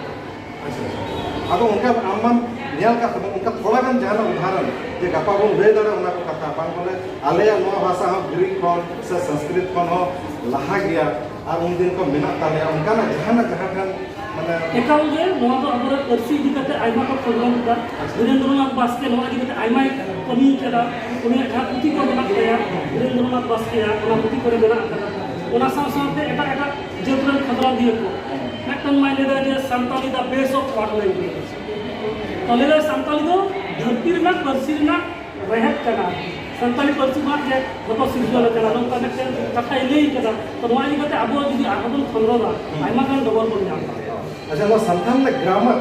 ᱟᱪᱪᱷᱟ, ᱟᱪᱪᱷᱟ᱾ ᱟᱫᱚ ᱚᱱᱠᱟ ᱟᱢ ᱢᱟᱢ ᱧᱮᱞ ᱠᱟᱜ ᱛᱟᱵᱚᱱ, ᱚᱱᱠᱟ ᱛᱷᱚᱲᱟ ᱜᱟᱱ ᱡᱟᱦᱟᱱᱟᱜ ᱩᱫᱟᱦᱚᱨᱚᱱ, ᱡᱮ ᱜᱟᱯᱟ ᱵᱚᱱ ᱞᱟᱹᱭ ᱫᱟᱲᱮᱭᱟᱜᱼᱟ ᱚᱱᱟ ᱠᱚ ᱠᱟᱛᱷᱟ, ᱵᱟᱝ ᱵᱚᱞᱮ ᱟᱞᱮᱭᱟᱜ ᱱᱚᱣᱟ ᱵᱷᱟᱥᱟ ᱦᱚᱸ ᱜᱨᱤᱠ ᱠᱷᱚᱱ ᱥᱮ ᱥᱚᱝᱥᱠᱨᱤᱛ ᱠᱷᱚᱱ ᱦᱚᱸ ᱞᱟᱦᱟ ᱜᱮᱭᱟ ᱟᱨ ᱩᱱᱫᱤᱱ ᱠᱷᱚᱱ ᱢᱮᱱᱟᱜ ᱛᱟᱞᱮᱭᱟ, ᱚᱱᱠᱟᱱᱟᱜ ᱡᱟᱦᱟᱱᱟᱜ ᱡᱟᱦᱟᱸ ᱴᱷᱮᱱ ᱢᱟᱱᱮ ᱮᱠᱟᱞ ᱜᱮ ᱱᱚᱣᱟ ᱫᱚ ᱟᱵᱚᱨᱮᱱ ᱯᱟᱹᱨᱥᱤ ᱤᱫᱤ ᱠᱟᱛᱮ ᱟᱭᱢᱟ ᱠᱚ ᱠᱷᱚᱸᱫᱽᱨᱚᱸᱫᱽ ᱮᱫᱟ᱾ ᱫᱷᱤᱨᱮᱱᱫᱨᱚᱱᱟᱛᱷ ᱵᱟᱥᱠᱮ ᱱᱚᱣᱟ ᱤᱫᱤ ᱠᱟᱛᱮ ᱟᱭᱢᱟᱭ ᱠᱟᱹᱢᱤ ᱠᱟᱫᱟ᱾ ᱩᱱᱤᱭᱟᱜ ᱡᱟᱦᱟᱸ ᱯᱩᱛᱷᱤ ᱠᱚ ᱢᱮᱱᱟᱜ ᱛᱟᱭᱟ, ᱫᱷᱤᱨᱮᱱᱫᱨᱚᱱᱟᱛᱷ ᱵᱟᱥᱠᱮᱭᱟᱜ, ᱚᱱᱟ ᱯᱩᱛᱷᱤ ᱠᱚᱨᱮ ᱢᱮᱱᱟᱜ ᱟᱠᱟᱫᱟ᱾ ᱚᱱᱟ ᱥᱟᱶ ᱥᱟᱶᱛᱮ ᱮᱴᱟᱜ ᱮᱴᱟᱜ ᱡᱟᱹᱛ ᱨᱮᱱ ᱠᱷᱚᱸᱫᱽᱨᱚᱸᱫᱤᱭᱟᱹ ᱠᱚ, ᱢᱤᱫᱴᱟᱝ ᱢᱟᱭ ᱞᱟᱹᱭ ᱫᱟ ᱡᱮ Santali the base of world language᱾ ᱛᱚ ᱞᱟᱹᱭ ᱫᱟᱭ ᱥᱟᱱᱛᱟᱞᱤ ᱫᱚ ᱫᱷᱟᱹᱨᱛᱤ ᱨᱮᱱᱟᱜ ᱯᱟᱹᱨᱥᱤ ᱨᱮᱱᱟᱜ ᱨᱮᱦᱮᱫ ᱠᱟᱱᱟ, ᱥᱟᱱᱛᱟᱲᱤ ᱯᱟᱹᱨᱥᱤ ᱠᱷᱚᱱᱟᱜ ᱜᱮ ᱡᱷᱚᱛᱚ ᱥᱤᱨᱡᱚᱱ ᱟᱠᱟᱱᱟ, ᱱᱚᱝᱠᱟ ᱢᱤᱫᱴᱮᱱ ᱠᱟᱛᱷᱟᱭ ᱞᱟᱹᱭ ᱠᱟᱫᱟ᱾ ᱛᱚ ᱱᱚᱣᱟ ᱤᱫᱤ ᱠᱟᱛᱮ ᱟᱵᱚ ᱡᱩᱫᱤ ᱟᱨᱦᱚᱸ ᱵᱚᱱ ᱠᱷᱚᱸᱫᱽᱨᱚᱸᱫᱟ, ᱦᱩᱸ᱾ ᱟᱭᱢᱟ ᱜᱟᱱ ᱰᱚᱜᱚᱨ ᱵᱚᱱ ᱧᱟᱢ ᱫᱟᱲᱮᱭᱟᱜᱼᱟ᱾ ᱟᱪᱪᱷᱟ, ᱱᱚᱣᱟ ᱥᱟᱱᱛᱟᱲ ᱨᱮᱱᱟᱜ ᱜᱨᱟᱢᱟᱨ,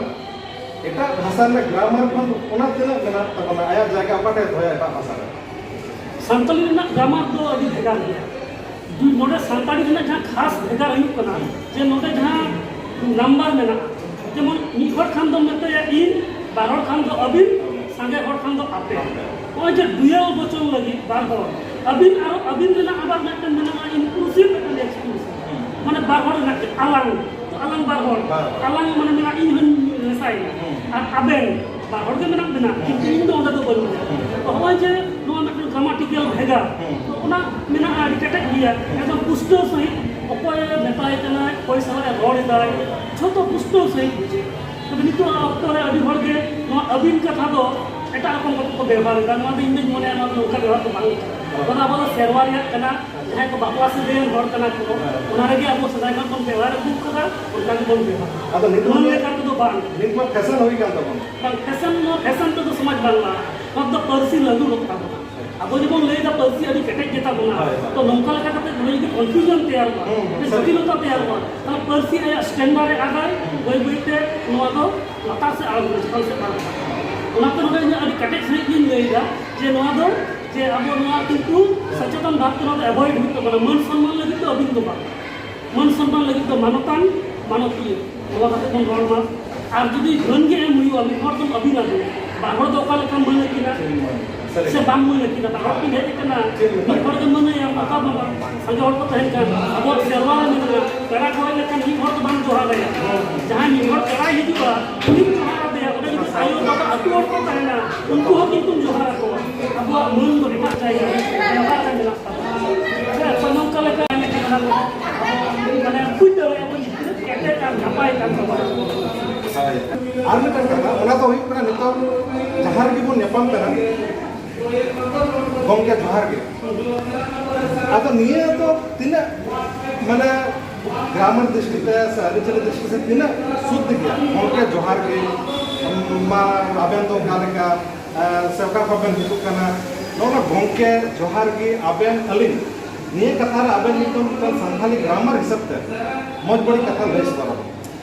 ᱮᱴᱟᱜ ᱵᱷᱟᱥᱟ ᱨᱮᱱᱟᱜ ᱜᱨᱟᱢᱟᱨ ᱠᱷᱚᱱ ᱚᱱᱟ ᱛᱤᱱᱟᱹᱜ ᱢᱮᱱᱟᱜ ᱛᱟᱵᱚᱱᱟ, ᱟᱭᱟᱜ ᱡᱟᱭᱜᱟ ᱚᱠᱟᱴᱷᱮᱱ ᱫᱚᱦᱚᱭᱟ ᱮᱴᱟᱜ ᱵᱷᱟᱥᱟ ᱨᱮ? ᱥᱟᱱᱛᱟᱲᱤ ᱨᱮᱱᱟᱜ ᱜᱨᱟᱢᱟᱨ ᱫᱚ ᱟᱹᱰᱤ ᱵᱷᱮᱜᱟᱨ ᱜᱮᱭᱟ᱾ ᱫᱩ-, ᱱᱚᱰᱮ ᱥᱟᱱᱛᱟᱲᱤ ᱨᱮᱱᱟᱜ ᱡᱟᱦᱟᱸ ᱠᱷᱟᱥ ᱵᱷᱮᱜᱟᱨ ᱦᱩᱭᱩᱜ ᱠᱟᱱᱟ, ᱡᱮ ᱱᱚᱰᱮ ᱡᱟᱦᱟᱸ ᱱᱟᱢᱵᱟᱨ ᱢᱮᱱᱟᱜᱼᱟ, ᱡᱮᱢᱚᱱ ᱢᱤᱫ ᱦᱚᱲ ᱠᱷᱟᱱ ᱫᱚᱢ ᱢᱮᱛᱟᱭᱟ ᱤᱧ, ᱵᱟᱨ ᱦᱚᱲ ᱠᱷᱟᱱ ᱫᱚ ᱟᱹᱵᱤᱱ, ᱥᱟᱸᱜᱮ ᱦᱚᱲ ᱠᱷᱟᱱ ᱫᱚ ᱟᱯᱮ᱾ ᱱᱚᱜᱼᱚᱭ ᱡᱮ ᱰᱩᱭᱟᱞ ᱵᱚᱪᱚᱱ ᱞᱟᱹᱜᱤᱫ ᱵᱟᱨ ᱦᱚᱲ, ᱟᱹᱵᱤᱱ ᱟᱨ ᱟᱹᱵᱤᱱ ᱨᱮᱱᱟᱜ ᱟᱵᱟᱨ ᱢᱤᱫᱴᱮᱱ ᱢᱮᱱᱟᱜᱼᱟ ᱤᱱᱠᱞᱩᱥᱤᱵᱷ, ᱢᱤᱫᱴᱮᱱ ᱮᱠᱥᱠᱞᱩᱥᱤᱵᱷ, ᱢᱟᱱᱮ ᱵᱟᱨ ᱦᱚᱲ ᱨᱮᱱᱟᱜ ᱜᱮ ᱟᱞᱟᱝ, ᱛᱚ ᱟᱞᱟᱝ ᱵᱟᱨ ᱦᱚᱲ, ᱵᱟᱨ ᱦᱚᱲ᱾ ᱟᱞᱟᱝ ᱢᱟᱱᱮ ᱢᱮᱱᱟᱜᱼᱟ ᱤᱧ ᱦᱚᱸᱧ ᱢᱮᱥᱟᱭᱮᱱᱟ, ᱦᱩᱸ᱾ ᱟᱨ ᱟᱵᱮᱱ ᱵᱟᱨ ᱦᱚᱲ ᱜᱮ ᱢᱮᱱᱟᱜ ᱵᱮᱱᱟ, ᱠᱤᱱᱛᱩ ᱤᱧ ᱫᱚ ᱚᱸᱰᱮ ᱫᱚ ᱵᱟᱹᱧ ᱢᱮᱱᱟᱜᱼᱟ᱾ ᱦᱩᱸ᱾ ᱛᱚ ᱱᱚᱜᱼᱚᱭ ᱡᱮ ᱱᱚᱣᱟ ᱢᱤᱫᱴᱮᱱ ᱜᱨᱟᱢᱟᱴᱤᱠᱟᱞ ᱵᱷᱮᱜᱟᱨ, ᱦᱩᱸ᱾ ᱛᱚ ᱚᱱᱟ ᱢᱮᱱᱟᱜᱼᱟ, ᱟᱹᱰᱤ ᱠᱮᱴᱮᱡ ᱜᱮᱭᱟ, ᱮᱠᱫᱚᱢ ᱯᱩᱥᱴᱟᱹᱣ ᱥᱟᱺᱦᱤᱡ ᱚᱠᱚᱭᱮ ᱢᱮᱛᱟᱭ ᱠᱟᱱᱟᱭ, ᱚᱠᱚᱭ ᱥᱟᱞᱟᱜ ᱮ ᱨᱚᱲ ᱮᱫᱟᱭ, ᱡᱷᱚᱛᱚ ᱯᱩᱥᱴᱟᱹᱣ ᱥᱟᱺᱦᱤᱡ ᱵᱩᱡᱷᱟᱹᱜᱼᱟ᱾ ᱛᱚᱵᱮ ᱱᱤᱛᱚᱜ ᱚᱠᱛᱚ ᱨᱮ ᱟᱹᱰᱤ ᱦᱚᱲ ᱜᱮ ᱱᱚᱣᱟ ᱟᱹᱵᱤᱱ ᱠᱟᱛᱷᱟ ᱫᱚ ᱮᱴᱟᱜ ᱨᱚᱠᱚᱢ ᱠᱟᱛᱮ ᱠᱚ ᱵᱮᱵᱚᱦᱟᱨ ᱮᱫᱟ᱾ ᱱᱚᱣᱟ ᱫᱚ ᱤᱧ ᱫᱩᱧ ᱢᱚᱱᱮᱭᱟ, ᱱᱚᱣᱟ ᱫᱚ ᱱᱚᱝᱠᱟ ᱵᱮᱵᱚᱦᱟᱨ ᱫᱚ ᱵᱟᱝ ᱞᱮᱠᱟ᱾ ᱱᱚᱣᱟ ᱫᱚ ᱟᱵᱚ ᱫᱚ ᱥᱮᱨᱣᱟ ᱨᱮᱭᱟᱜ ᱠᱟᱱᱟ, ᱡᱟᱦᱟᱸᱭ ᱠᱚ ᱵᱟᱯᱞᱟ ᱥᱟᱹᱜᱟᱹᱭᱟᱱ ᱦᱚᱲ ᱠᱟᱱᱟ ᱠᱚ, ᱦᱮᱸ᱾ ᱚᱱᱟ ᱨᱮᱜᱮ ᱟᱵᱚ ᱥᱮᱫᱟᱭ ᱠᱷᱚᱱ ᱵᱚᱱ ᱵᱮᱵᱚᱦᱟᱨ ᱟᱹᱜᱩ ᱠᱟᱫᱟ, ᱚᱱᱠᱟ ᱜᱮᱵᱚᱱ ᱵᱮᱵᱚᱦᱟᱨᱟ᱾ ᱟᱫᱚ ᱱᱤᱛᱚᱜ ᱱᱚᱣᱟ ᱢᱟ, ᱞᱮᱠᱟ ᱛᱮᱫᱚ ᱵᱟᱝ᱾ ᱱᱤᱛ ᱢᱟ ᱯᱷᱮᱥᱚᱱ ᱦᱩᱭ ᱠᱟᱱ ᱛᱟᱵᱚᱱᱟ᱾ ᱵᱟᱝ, ᱯᱷᱮᱥᱚᱱ, ᱱᱚᱣᱟ ᱯᱷᱮᱥᱚᱱ ᱛᱮᱫᱚ ᱥᱚᱢᱟᱡᱽ ᱵᱟᱝ ᱞᱟᱦᱟᱜᱼᱟ᱾ ᱱᱚᱣᱟ ᱫᱚ ᱯᱟᱹᱨᱥᱤ ᱞᱟᱹᱜᱩ ᱠᱚᱜ ᱛᱟᱵᱚᱱᱟ᱾ ᱟᱵᱚ ᱡᱮᱵᱚᱱ ᱞᱟᱹᱭ ᱮᱫᱟ ᱯᱟᱹᱨᱥᱤ ᱟᱹᱰᱤ ᱠᱮᱴᱮᱡ ᱜᱮᱛᱟ ᱵᱚᱱᱟ, ᱦᱳᱭ, ᱦᱳᱭ᱾ ᱛᱚ ᱱᱚᱝᱠᱟ ᱞᱮᱠᱟ ᱠᱟᱛᱮ ᱱᱚᱰᱮ ᱡᱩᱫᱤ ᱠᱚᱱᱯᱷᱤᱭᱩᱡᱚᱱ ᱛᱮᱭᱟᱨᱚᱜᱼᱟ, ᱦᱩᱸ, ᱦᱩᱸ, ᱢᱤᱫᱴᱮᱱ ᱥᱟᱹᱨᱤ᱾ ᱡᱚᱴᱤᱞᱚᱛᱟ ᱛᱮᱭᱟᱨᱚᱜᱼᱟ, ᱛᱟᱦᱚᱞᱮ ᱯᱟᱹᱨᱥᱤ ᱟᱭᱟᱜ ᱥᱴᱮᱱᱰᱟᱨᱰ ᱮ ᱟᱫᱟᱭ, ᱦᱩᱸ᱾ ᱵᱟᱹᱭ ᱵᱟᱹᱭ ᱛᱮ ᱱᱚᱣᱟ ᱫᱚ ᱞᱟᱛᱟᱨ ᱥᱮᱫ ᱟᱬᱜᱚᱱᱟ, ᱪᱮᱛᱟᱱ ᱥᱮᱫ ᱵᱟᱝ ᱨᱟᱠᱟᱵᱼᱟ᱾ ᱚᱱᱟᱛᱮ ᱱᱚᱰᱮ ᱤᱧ ᱟᱹᱰᱤ ᱠᱮᱴᱮᱡ ᱥᱟᱺᱦᱤᱡ ᱜᱤᱧ ᱞᱟᱹᱭ ᱮᱫᱟ ᱡᱮ ᱱᱚᱣᱟ ᱫᱚ, ᱡᱮ ᱟᱵᱚ ᱱᱚᱣᱟ ᱠᱤᱱᱛᱩ ᱥᱚᱪᱮᱛᱚᱱ ᱵᱷᱟᱵᱽ ᱛᱮ ᱱᱚᱣᱟ ᱫᱚ ᱮᱵᱷᱚᱭᱮᱰ ᱦᱩᱭᱩᱜ ᱛᱟᱵᱚᱱᱟ᱾ ᱢᱟᱹᱱ ᱥᱚᱱᱢᱟᱱ ᱞᱟᱹᱜᱤᱫ ᱫᱚ ᱟᱹᱵᱤᱱ ᱫᱚ ᱵᱟᱝ, ᱢᱟᱹᱱ ᱥᱚᱱᱢᱟᱱ ᱞᱟᱹᱜᱤᱫ ᱫᱚ ᱢᱟᱱᱚᱛᱟᱱ, ᱢᱟᱱᱚᱛᱤᱭᱟᱹ, ᱱᱚᱣᱟ ᱠᱟᱛᱮ ᱵᱚᱱ ᱨᱚᱲ ᱢᱟ᱾ ᱟᱨ ᱡᱩᱫᱤ ᱢᱟᱹᱱ ᱜᱮ ᱮᱢ ᱦᱩᱭᱩᱜᱼᱟ, ᱢᱤᱫ ᱦᱚᱲ ᱫᱚᱢ ᱟᱹᱵᱤᱱᱟ, ᱵᱟᱨ ᱦᱚᱲ ᱫᱚ ᱚᱠᱟ ᱞᱮᱠᱟ ᱢᱟᱹᱱ ᱟᱹᱠᱤᱱᱟ? ᱥᱮ ᱵᱟᱝ ᱢᱟᱹᱱ ᱟᱹᱠᱤᱱᱟ? ᱵᱟᱨ ᱦᱚᱲ ᱠᱤᱱ ᱦᱮᱡ ᱟᱠᱟᱱᱟ, ᱢᱤᱫ ᱦᱚᱲ ᱜᱮ ᱢᱟᱹᱱ ᱟᱭᱟ, ᱚᱱᱠᱟ ᱫᱚ ᱵᱟᱝ᱾ ᱥᱟᱸᱜᱮ ᱦᱚᱲ ᱠᱚ ᱛᱟᱦᱮᱱ ᱠᱷᱟᱱ, ᱟᱵᱚᱣᱟᱜ ᱥᱮᱨᱣᱟ ᱨᱮ ᱢᱮᱱᱟᱜᱼᱟ, ᱯᱮᱲᱟ ᱠᱚ ᱦᱮᱡ ᱞᱮᱱᱠᱷᱟᱱ ᱢᱤᱫ ᱦᱚᱲ ᱫᱚ ᱵᱟᱝ ᱡᱚᱦᱟᱨ ᱟᱭᱟ᱾ ᱡᱟᱦᱟᱸᱭ ᱢᱤᱫ ᱦᱚᱲ ᱯᱮᱲᱟᱭ ᱦᱤᱡᱩᱜᱼᱟ, ᱩᱱᱤᱢ ᱡᱚᱦᱟᱨ ᱟᱫᱮᱭᱟ᱾ ᱚᱸᱰᱮ ᱡᱩᱫᱤ ᱟᱭᱳ ᱵᱟᱵᱟ ᱟᱹᱛᱩ ᱦᱚᱲ ᱠᱚ ᱛᱟᱦᱮᱱᱟ, ᱩᱱᱠᱩ ᱦᱚᱸ ᱠᱤᱱᱛᱩᱢ ᱡᱚᱦᱟᱨ ᱟᱠᱚᱣᱟ᱾ ᱟᱵᱚᱣᱟᱜ ᱢᱟᱹᱱ ᱫᱚ ᱮᱴᱟᱜ ᱡᱟᱭᱜᱟ ᱨᱮ ᱵᱮᱯᱟᱨ ᱨᱮ ᱢᱮᱱᱟᱜ ᱛᱟᱵᱚᱱᱟ᱾ ᱦᱮᱸ, ᱛᱚ ᱱᱚᱝᱠᱟ ᱞᱮᱠᱟ ᱢᱟᱱᱮ ᱵᱩᱡᱽ ᱫᱟᱲᱮᱭᱟᱜᱼᱟ ᱵᱚᱱ ᱡᱮ ᱛᱤᱱᱟᱹᱜ ᱠᱮᱴᱮᱡ ᱟᱨ ᱱᱟᱯᱟᱭ ᱠᱟᱱ ᱛᱟᱵᱚᱱᱟ᱾ ᱦᱳᱭ᱾ ᱟᱨ ᱢᱤᱫᱴᱟᱝ ᱠᱟᱛᱷᱟ, ᱚᱱᱟ ᱫᱚ ᱦᱩᱭᱩᱜ ᱠᱟᱱᱟ, ᱱᱤᱛᱚᱜ ᱡᱟᱦᱟᱸ ᱨᱮᱜᱮ ᱵᱚᱱ ᱧᱟᱯᱟᱢ ᱠᱟᱱᱟ, ᱜᱚᱢᱠᱮ ᱡᱚᱦᱟᱨ ᱜᱮ᱾ ᱟᱫᱚ ᱱᱤᱭᱟᱹ ᱫᱚ ᱛᱤᱱᱟᱹᱜ, ᱢᱟᱱᱮ, ᱜᱨᱟᱢᱟᱨ ᱫᱨᱤᱥᱴᱤ ᱛᱮ ᱥᱮ ᱟᱹᱨᱤᱪᱟᱹᱞᱤ ᱫᱨᱤᱥᱴᱤ ᱛᱮ ᱛᱤᱱᱟᱹᱜ ᱥᱩᱫ ᱜᱮᱭᱟ? ᱜᱚᱢᱠᱮ ᱡᱚᱦᱟᱨ ᱜᱮ, ᱢᱟ ᱟᱵᱮᱱ ᱫᱚ ᱚᱠᱟ ᱞᱮᱠᱟ, ᱮ, ᱥᱮ ᱚᱠᱟ ᱠᱷᱚᱱ ᱵᱮᱱ ᱦᱤᱡᱩᱜ ᱠᱟᱱᱟ? ᱱᱚᱜᱼᱚ ᱱᱚᱣᱟ ᱜᱚᱢᱠᱮ ᱡᱚᱦᱟᱨ ᱜᱮ, ᱟᱵᱮᱱ, ᱟᱹᱞᱤᱧ, ᱱᱤᱭᱟᱹ ᱠᱟᱛᱷᱟ ᱨᱮ ᱟᱵᱮᱱ ᱱᱤᱛᱚᱜ ᱢᱤᱫᱴᱟᱝ ᱥᱟᱱᱛᱟᱲᱤ ᱜᱨᱟᱢᱟᱨ ᱦᱤᱥᱟᱹᱵ ᱛᱮ ᱢᱚᱡᱽ ᱵᱟᱹᱲᱤᱡ ᱠᱟᱛᱷᱟ ᱞᱟᱹᱭ ᱥᱚᱫᱚᱨ ᱟᱵᱚᱱ᱾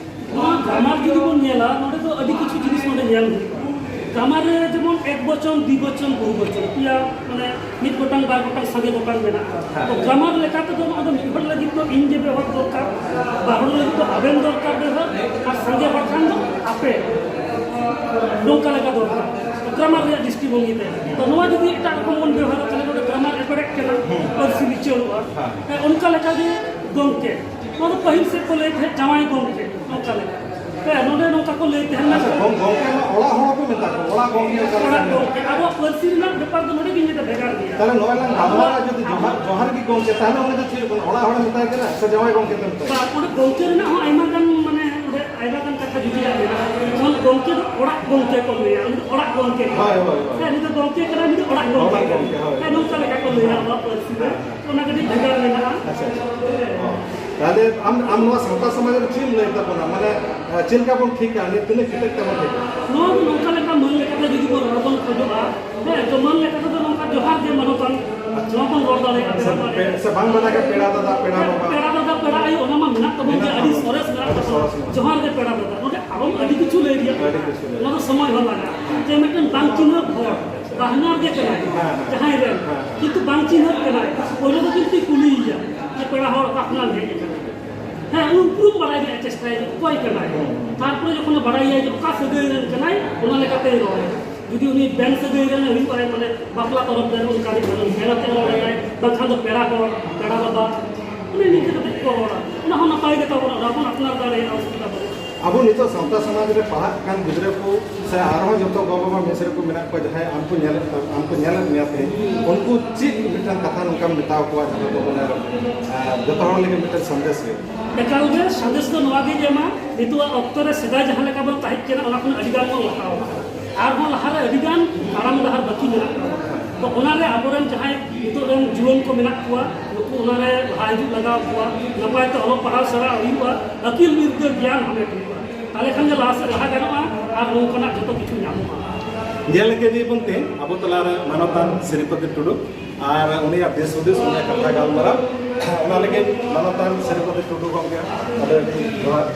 ᱱᱚᱣᱟ ᱜᱨᱟᱢᱟᱨ ᱡᱩᱫᱤ ᱵᱚᱱ ᱧᱮᱞᱟ, ᱱᱚᱰᱮ ᱫᱚ ᱟᱹᱰᱤ ᱠᱤᱪᱷᱩ ᱡᱤᱱᱤᱥ ᱱᱚᱰᱮ ᱧᱮᱞ ᱦᱩᱭᱩᱜᱼᱟ᱾ ᱜᱨᱟᱢᱟᱨ ᱨᱮ ᱡᱮᱢᱚᱱ ᱮᱠ ᱵᱚᱪᱚᱱ, ᱫᱤ ᱵᱚᱪᱚᱱ, ᱵᱚᱦᱩ ᱵᱚᱪᱚᱱ, ᱯᱮᱭᱟ, ᱢᱟᱱᱮ ᱢᱤᱫ ᱜᱚᱴᱟᱝ, ᱵᱟᱨ ᱜᱚᱴᱟᱝ, ᱥᱟᱸᱜᱮ ᱜᱚᱴᱟᱝ ᱢᱮᱱᱟᱜᱼᱟ᱾ ᱦᱮᱸ᱾ ᱛᱚ ᱜᱨᱟᱢᱟᱨ ᱞᱮᱠᱟ ᱛᱮᱫᱚ ᱱᱚᱣᱟ ᱫᱚ ᱢᱤᱫ ᱦᱚᱲ ᱞᱟᱹᱜᱤᱫ ᱫᱚ ᱤᱧ ᱜᱮ ᱵᱮᱣᱦᱟᱨ ᱫᱚᱨᱠᱟᱨ, ᱵᱟᱨ ᱦᱚᱲ ᱞᱟᱹᱜᱤᱫ ᱫᱚ ᱟᱵᱮᱱ ᱫᱚᱨᱠᱟᱨ ᱵᱮᱣᱦᱟᱨ, ᱟᱨ ᱥᱟᱸᱜᱮ ᱦᱚᱲ ᱠᱷᱟᱱ ᱫᱚ ᱟᱯᱮ, ᱱᱚᱝᱠᱟ ᱞᱮᱠᱟ ᱫᱚᱨᱠᱟᱨ᱾ ᱜᱨᱟᱢᱟᱨ ᱨᱮᱭᱟᱜ ᱫᱨᱤᱥᱴᱤᱵᱷᱚᱝᱜᱤ ᱛᱮ ᱛᱚ ᱱᱚᱣᱟ ᱡᱩᱫᱤ ᱮᱴᱟᱜ ᱨᱚᱠᱚᱢ ᱵᱚᱱ ᱵᱮᱣᱦᱟᱨᱟ, ᱛᱟᱦᱞᱮ ᱱᱚᱰᱮ ᱜᱨᱟᱢᱟᱨ ᱮᱯᱮᱨᱮᱡ ᱠᱟᱱᱟ, ᱯᱟᱹᱨᱥᱤ ᱵᱤᱪᱟᱹᱨᱚᱜᱼᱟ᱾ ᱦᱮᱸ᱾ ᱦᱮᱸ, ᱚᱱᱠᱟ ᱞᱮᱠᱟ ᱜᱮ ᱜᱚᱢᱠᱮ, ᱱᱚᱣᱟ ᱫᱚ ᱯᱟᱹᱦᱤᱞ ᱥᱮᱫ ᱠᱚ ᱞᱟᱹᱭ ᱛᱟᱦᱮᱸᱫ ᱡᱟᱶᱟᱭ ᱜᱚᱢᱠᱮ, ᱱᱚᱝᱠᱟ ᱞᱮᱠᱟ᱾ ᱦᱮᱸ, ᱱᱚᱰᱮ ᱱᱚᱝᱠᱟ ᱠᱚ ᱞᱟᱹᱭ ᱛᱟᱦᱮᱸᱫ᱾ ᱟᱪᱪᱷᱟ, ᱜᱚᱢ-, ᱜᱚᱢᱠᱮ ᱢᱟ ᱚᱲᱟᱜ ᱦᱚᱲ ᱦᱚᱸᱠᱚ ᱢᱮᱛᱟ ᱠᱚᱣᱟ, ᱚᱲᱟᱜ ᱜᱚᱢᱠᱮ ᱚᱠᱟ ᱞᱮᱠᱟ ᱚᱲᱟᱜ ᱢᱮᱱᱟᱜ? ᱜᱚᱢᱠᱮ, ᱟᱵᱚᱣᱟᱜ ᱯᱟᱹᱨᱥᱤ ᱨᱮᱱᱟᱜ ᱵᱮᱯᱟᱨ ᱫᱚ ᱱᱚᱰᱮ ᱜᱮ ᱢᱤᱫᱴᱮᱱ ᱵᱷᱮᱜᱟᱨ ᱜᱮᱭᱟ᱾ ᱛᱟᱦᱞᱮ ᱱᱚᱜᱼᱚᱭ ᱞᱟᱝ ᱜᱟᱞᱢᱟᱨᱟᱣ ᱡᱩᱫᱤ ᱡᱚᱦᱟᱨ, ᱡᱚᱦᱟᱨ ᱜᱮ ᱜᱚᱢᱠᱮ, ᱛᱟᱦᱞᱮ ᱚᱱᱟ ᱫᱚ ᱪᱮᱫ ᱠᱟᱱᱟ? ᱚᱲᱟᱜ ᱦᱚᱲᱮ ᱢᱮᱛᱟᱭ ᱠᱟᱱᱟ ᱥᱮ ᱡᱟᱶᱟᱭ ᱜᱚᱢᱠᱮ ᱛᱮ ᱢᱮᱛᱟᱭ ᱠᱟᱱᱟ? ᱵᱟ, ᱚᱸᱰᱮ ᱜᱚᱢᱠᱮ ᱨᱮᱱᱟᱜ ᱦᱚᱸ ᱟᱭᱢᱟ ᱜᱟᱱ, ᱢᱟᱱᱮ, ᱚᱸᱰᱮ ᱟᱭᱢᱟ ᱜᱟᱱ ᱠᱟᱛᱷᱟ ᱡᱩᱫᱤ ᱟᱨ ᱢᱮᱱᱟᱜᱼᱟ᱾ ᱡᱮᱢᱚᱱ ᱜᱚᱢᱠᱮ ᱫᱚ ᱚᱲᱟᱜ ᱜᱚᱢᱠᱮ ᱠᱚ ᱞᱟᱹᱭᱟ, ᱩᱱᱤ ᱫᱚ ᱚᱲᱟᱜ ᱜᱚᱢᱠᱮ ᱠᱟᱱᱟᱭ᱾ ᱦᱳᱭ, ᱦᱳᱭ, ᱦᱳᱭ᱾ ᱦᱮᱸ, ᱩᱱᱤ ᱫᱚ ᱜᱚᱢᱠᱮ ᱠᱟᱱᱟᱭ, ᱩᱱᱤ ᱫᱚ ᱚᱲᱟᱜ ᱜᱚᱢᱠᱮ ᱚᱲᱟᱜ ᱠᱟᱱᱟᱭ᱾ ᱜᱚᱢᱠᱮ, ᱦᱳᱭ᱾ ᱦᱮᱸ, ᱱᱚᱝᱠᱟ ᱞᱮᱠᱟ ᱠᱚ ᱞᱟᱹᱭᱟ ᱟᱵᱚᱣᱟᱜ ᱯᱟᱹᱨᱥᱤ ᱨᱮ᱾ ᱦᱮᱸ, ᱦᱮᱸ᱾ ᱚᱱᱟ ᱠᱟᱹᱴᱤᱡ ᱵᱷᱮᱜᱟᱨ ᱢᱮᱱᱟᱜᱼᱟ᱾ ᱟᱪᱪᱷᱟ, ᱟᱪᱪᱷᱟ᱾ ᱚ᱾ ᱛᱟᱦᱞᱮ ᱟᱢ, ᱟᱢ ᱱᱚᱣᱟ ᱥᱟᱶᱛᱟ ᱥᱚᱢᱟᱡᱽ ᱨᱮ ᱪᱮᱫ ᱮᱢ ᱞᱟᱹᱭ ᱛᱟᱵᱚᱱᱟ? ᱢᱟᱱᱮ, ᱮ, ᱪᱮᱫ ᱞᱮᱠᱟ ᱵᱚᱱ ᱴᱷᱤᱠᱟ? ᱱᱤᱭᱟᱹ ᱛᱤᱱᱟᱹᱜ ᱠᱮᱴᱮᱡ ᱛᱮᱵᱚᱱ ᱴᱷᱤᱠᱟ? ᱱᱚᱣᱟ ᱫᱚ ᱱᱚᱝᱠᱟ ᱞᱮᱠᱟ ᱢᱟᱹᱱ ᱞᱮᱠᱟᱛᱮ ᱡᱩᱫᱤ ᱵᱚᱱ ᱨᱚᱲ ᱵᱚᱱ ᱠᱷᱚᱡᱚᱜᱼᱟ, ᱦᱮᱸ, ᱛᱚ ᱢᱟᱹᱱ ᱞᱮᱠᱟ ᱛᱮᱫᱚ ᱱᱚᱝᱠᱟ ᱡᱚᱦᱟᱨ ᱜᱮ ᱢᱟᱱᱚᱛᱟᱱ, ᱱᱚᱣᱟ ᱵᱚᱱ ᱨᱚᱲ ᱫᱟᱲᱮᱭᱟᱜᱼᱟ, ᱥᱮ ᱵᱮᱣᱦᱟᱨ ᱯᱮ-, ᱫᱟᱲᱮᱭᱟᱜᱼᱟ᱾ ᱥᱮ ᱵᱟᱝ ᱢᱮᱱᱟ ᱠᱚ ᱯᱮᱲᱟ ᱫᱟᱫᱟ, ᱯᱮᱲᱟ ᱵᱟᱵᱟ᱾ ᱯᱮᱲᱟ ᱫᱟᱫᱟ, ᱯᱮᱲᱟ ᱟᱭᱳ, ᱚᱱᱟ ᱢᱟ ᱢᱮᱱᱟᱜ ᱛᱟᱵᱚᱱ ᱜᱮ, ᱢᱮᱱᱟᱜ ᱟᱹᱰᱤ ᱛᱟᱵᱚᱱ᱾ ᱥᱚᱨᱮᱥ ᱢᱮᱱᱟᱜ ᱟᱹᱰᱤ ᱛᱟᱵᱚᱱᱟ᱾ ᱥᱚᱨᱮᱥ ᱢᱮᱱᱟᱜ ᱡᱚᱦᱟᱨ ᱜᱮ ᱯᱮᱲᱟ ᱫᱟᱫᱟ᱾ ᱱᱚᱰᱮ ᱟᱨᱚ ᱟᱹᱰᱤ ᱠᱤᱪᱷᱩ ᱞᱟᱹᱭ ᱨᱮᱭᱟᱜ ᱟᱹᱰᱤ ᱢᱮᱱᱟᱜᱼᱟ᱾ ᱠᱤᱪᱷᱩ ᱞᱟᱹᱭ ᱚᱱᱟ ᱫᱚ ᱨᱮᱭᱟᱜ᱾ ᱥᱚᱢᱚᱭ ᱦᱚᱸ ᱞᱟᱜᱟᱜᱼᱟ᱾ ᱦᱮᱸ᱾ ᱡᱮ ᱢᱤᱫᱴᱮᱱ ᱵᱟᱝ ᱪᱤᱱᱦᱟᱹᱯ ᱦᱚᱲ, ᱵᱟᱦᱱᱟᱨ ᱜᱮ ᱠᱟᱱᱟᱭ, ᱦᱮᱸ, ᱦᱮᱸ᱾ ᱡᱟᱦᱟᱸᱭ ᱨᱮᱱ, ᱦᱮᱸ, ᱦᱮᱸ᱾ ᱠᱤᱱᱛᱩ ᱵᱟᱝ ᱪᱤᱱᱦᱟᱹᱯ ᱠᱟᱱᱟᱭ, ᱯᱳᱭᱞᱳ ᱫᱚ ᱠᱤᱱᱛᱩ ᱠᱩᱞᱤᱭᱮᱭᱟ ᱡᱮ, "ᱯᱮᱲᱟ ᱦᱚᱲ, ᱚᱠᱟ ᱠᱷᱚᱱᱟᱜ ᱮᱢ ᱦᱮᱡ ᱟᱠᱟᱱᱟ?" ᱦᱮᱸ, ᱩᱱᱤ ᱩᱯᱨᱩᱢ ᱵᱟᱲᱟᱭ ᱨᱮᱭᱟᱜ ᱪᱮᱥᱴᱟᱭᱟ ᱚᱠᱚᱭ ᱠᱟᱱᱟᱭ᱾ ᱛᱟᱨᱯᱚᱨᱮ ᱡᱚᱠᱷᱚᱱᱮ ᱵᱟᱲᱟᱭᱟ ᱡᱮ ᱚᱠᱟ ᱥᱟᱹᱜᱟᱹᱭ ᱨᱮᱱ ᱠᱟᱱᱟᱭ, ᱚᱱᱟ ᱞᱮᱠᱟᱛᱮ ᱨᱚᱲ᱾ ᱡᱩᱫᱤ ᱩᱱᱤ ᱵᱮᱱ ᱥᱟᱹᱜᱟᱹᱭ ᱨᱮᱱ ᱦᱩᱭᱩᱜ ᱟᱭ, ᱢᱟᱱᱮ ᱵᱟᱯᱞᱟ ᱛᱚᱨᱚᱯ ᱨᱮᱱ, ᱚᱱᱠᱟ ᱜᱮ ᱵᱮᱱ ᱟᱛᱮ ᱨᱚᱲ ᱟᱭᱟᱭ, ᱵᱟᱝᱠᱷᱟᱱ ᱫᱚ ᱯᱮᱲᱟ ᱦᱚᱲ, ᱯᱮᱲᱟ ᱵᱟᱵᱟ, ᱚᱱᱮ ᱱᱤᱝᱠᱟᱹ ᱠᱟᱛᱮ ᱠᱚ ᱨᱚᱲᱟ᱾ ᱚᱱᱟ ᱦᱚᱸ ᱱᱟᱯᱟᱭ ᱜᱮ ᱛᱟᱵᱚᱱᱟ, ᱚᱱᱟ ᱵᱚᱱ ᱟᱯᱱᱟᱨ ᱫᱟᱲᱮᱭᱟᱜᱼᱟ, ᱚᱥᱩᱵᱤᱫᱷᱟ ᱵᱟᱹᱱᱩᱜᱼᱟ᱾ ᱟᱵᱚ ᱱᱤᱛᱚᱜ ᱥᱟᱶᱛᱟ ᱥᱚᱢᱟᱡᱽ ᱨᱮ ᱯᱟᱲᱦᱟᱜ ᱠᱟᱱ ᱜᱤᱫᱽᱨᱟᱹ ᱠᱚ ᱥᱮ ᱟᱨᱦᱚᱸ ᱡᱚᱛᱚ ᱜᱚ-ᱵᱟᱵᱟ ᱢᱤᱥᱨᱟ ᱠᱚ ᱢᱮᱱᱟᱜ ᱠᱚᱣᱟ, ᱡᱟᱦᱟᱸᱭ ᱟᱢ ᱠᱚ ᱧᱮᱞᱮᱫ, ᱟᱢ ᱠᱚ ᱧᱮᱞᱮᱫ ᱢᱮᱭᱟ ᱛᱮᱦᱮᱧ, ᱩᱱᱠᱩ ᱪᱮᱫ ᱢᱤᱫᱴᱟᱝ ᱠᱟᱛᱷᱟ ᱱᱚᱝᱠᱟᱢ ᱢᱮᱛᱟᱣ ᱠᱚᱣᱟ, ᱡᱟᱦᱟᱸ ᱫᱚ ᱢᱟᱱᱮ, ᱟᱨ ᱡᱚᱛᱚ ᱦᱚᱲ ᱞᱟᱹᱜᱤᱫ ᱢᱤᱫᱴᱟᱝ ᱥᱟᱸᱫᱮᱥ ᱜᱮ? ᱮᱠᱟᱞ ᱜᱮ ᱥᱟᱸᱫᱮᱥ ᱫᱚ ᱱᱚᱣᱟ ᱜᱮᱧ ᱮᱢᱟ, ᱱᱤᱛᱚᱜᱟᱜ ᱚᱠᱛᱚ ᱨᱮ ᱥᱮᱫᱟᱭ ᱡᱟᱦᱟᱸ ᱞᱮᱠᱟ ᱵᱚᱱ ᱛᱟᱦᱮᱸ ᱠᱟᱱᱟ, ᱚᱱᱟ ᱠᱷᱚᱱ ᱟᱹᱰᱤ ᱜᱟᱱ ᱵᱚᱱ ᱞᱟᱦᱟ ᱟᱠᱟᱱᱟ᱾ ᱟᱨᱦᱚᱸ ᱞᱟᱦᱟᱨᱮ ᱟᱹᱰᱤ ᱜᱟᱱ ᱛᱟᱲᱟᱢ ᱰᱟᱦᱟᱨ ᱵᱟᱹᱠᱤ ᱢᱮᱱᱟᱜ ᱛᱟᱵᱚᱱᱟ᱾ ᱛᱚ ᱚᱱᱟᱨᱮ ᱟᱵᱚᱨᱮᱱ ᱡᱟᱦᱟᱸᱭ ᱱᱤᱛᱚᱜ ᱨᱮᱱ ᱡᱩᱣᱟᱹᱱ ᱠᱚ ᱢᱮᱱᱟᱜ ᱠᱚᱣᱟ, ᱱᱩᱠᱩ ᱚᱱᱟᱨᱮ ᱞᱟᱦᱟ ᱦᱤᱡᱩᱜ ᱞᱟᱜᱟᱣ ᱠᱚᱣᱟ, ᱱᱟᱯᱟᱭ ᱛᱮ ᱚᱞᱚᱜ ᱯᱟᱲᱦᱟᱣ ᱥᱮᱬᱟ ᱦᱩᱭᱩᱜᱼᱟ, ᱟᱹᱠᱤᱞ ᱵᱤᱨᱫᱟᱹ ᱜᱮᱭᱟᱱ ᱦᱟᱢᱮᱴ ᱦᱩᱭᱩᱜᱼᱟ᱾ ᱛᱟᱦᱚᱞᱮ ᱠᱷᱟᱱ ᱜᱮ ᱞᱟᱦᱟ ᱥᱮᱫ ᱞᱟᱦᱟ ᱜᱟᱱᱚᱜᱼᱟ ᱟᱨ ᱱᱚᱝᱠᱟᱱᱟᱜ ᱡᱚᱛᱚ ᱠᱤᱪᱷᱩ ᱧᱟᱢᱚᱜᱼᱟ᱾ ᱧᱮᱞ ᱠᱮᱫ ᱵᱚᱱ ᱛᱮ ᱟᱵᱚ ᱛᱟᱞᱟᱨᱮ ᱢᱟᱱᱚᱛᱟᱱ ᱥᱨᱤᱯᱚᱛᱤ ᱴᱩᱰᱩ ᱟᱨ ᱩᱱᱤᱭᱟᱜ ᱫᱤᱥ ᱦᱩᱫᱤᱥ, ᱩᱱᱤᱭᱟᱜ ᱠᱟᱛᱷᱟ ᱜᱟᱞᱢᱟᱨᱟᱣ᱾ ᱚᱱᱟ ᱞᱟᱹᱜᱤᱫ ᱢᱟᱱᱚᱛᱟᱱ ᱥᱨᱤᱯᱚᱛᱤ ᱴᱩᱰᱩ ᱜᱚᱢᱠᱮ ᱟᱹᱰᱤ ᱟᱹᱰᱤ ᱡᱚᱦᱟᱨ᱾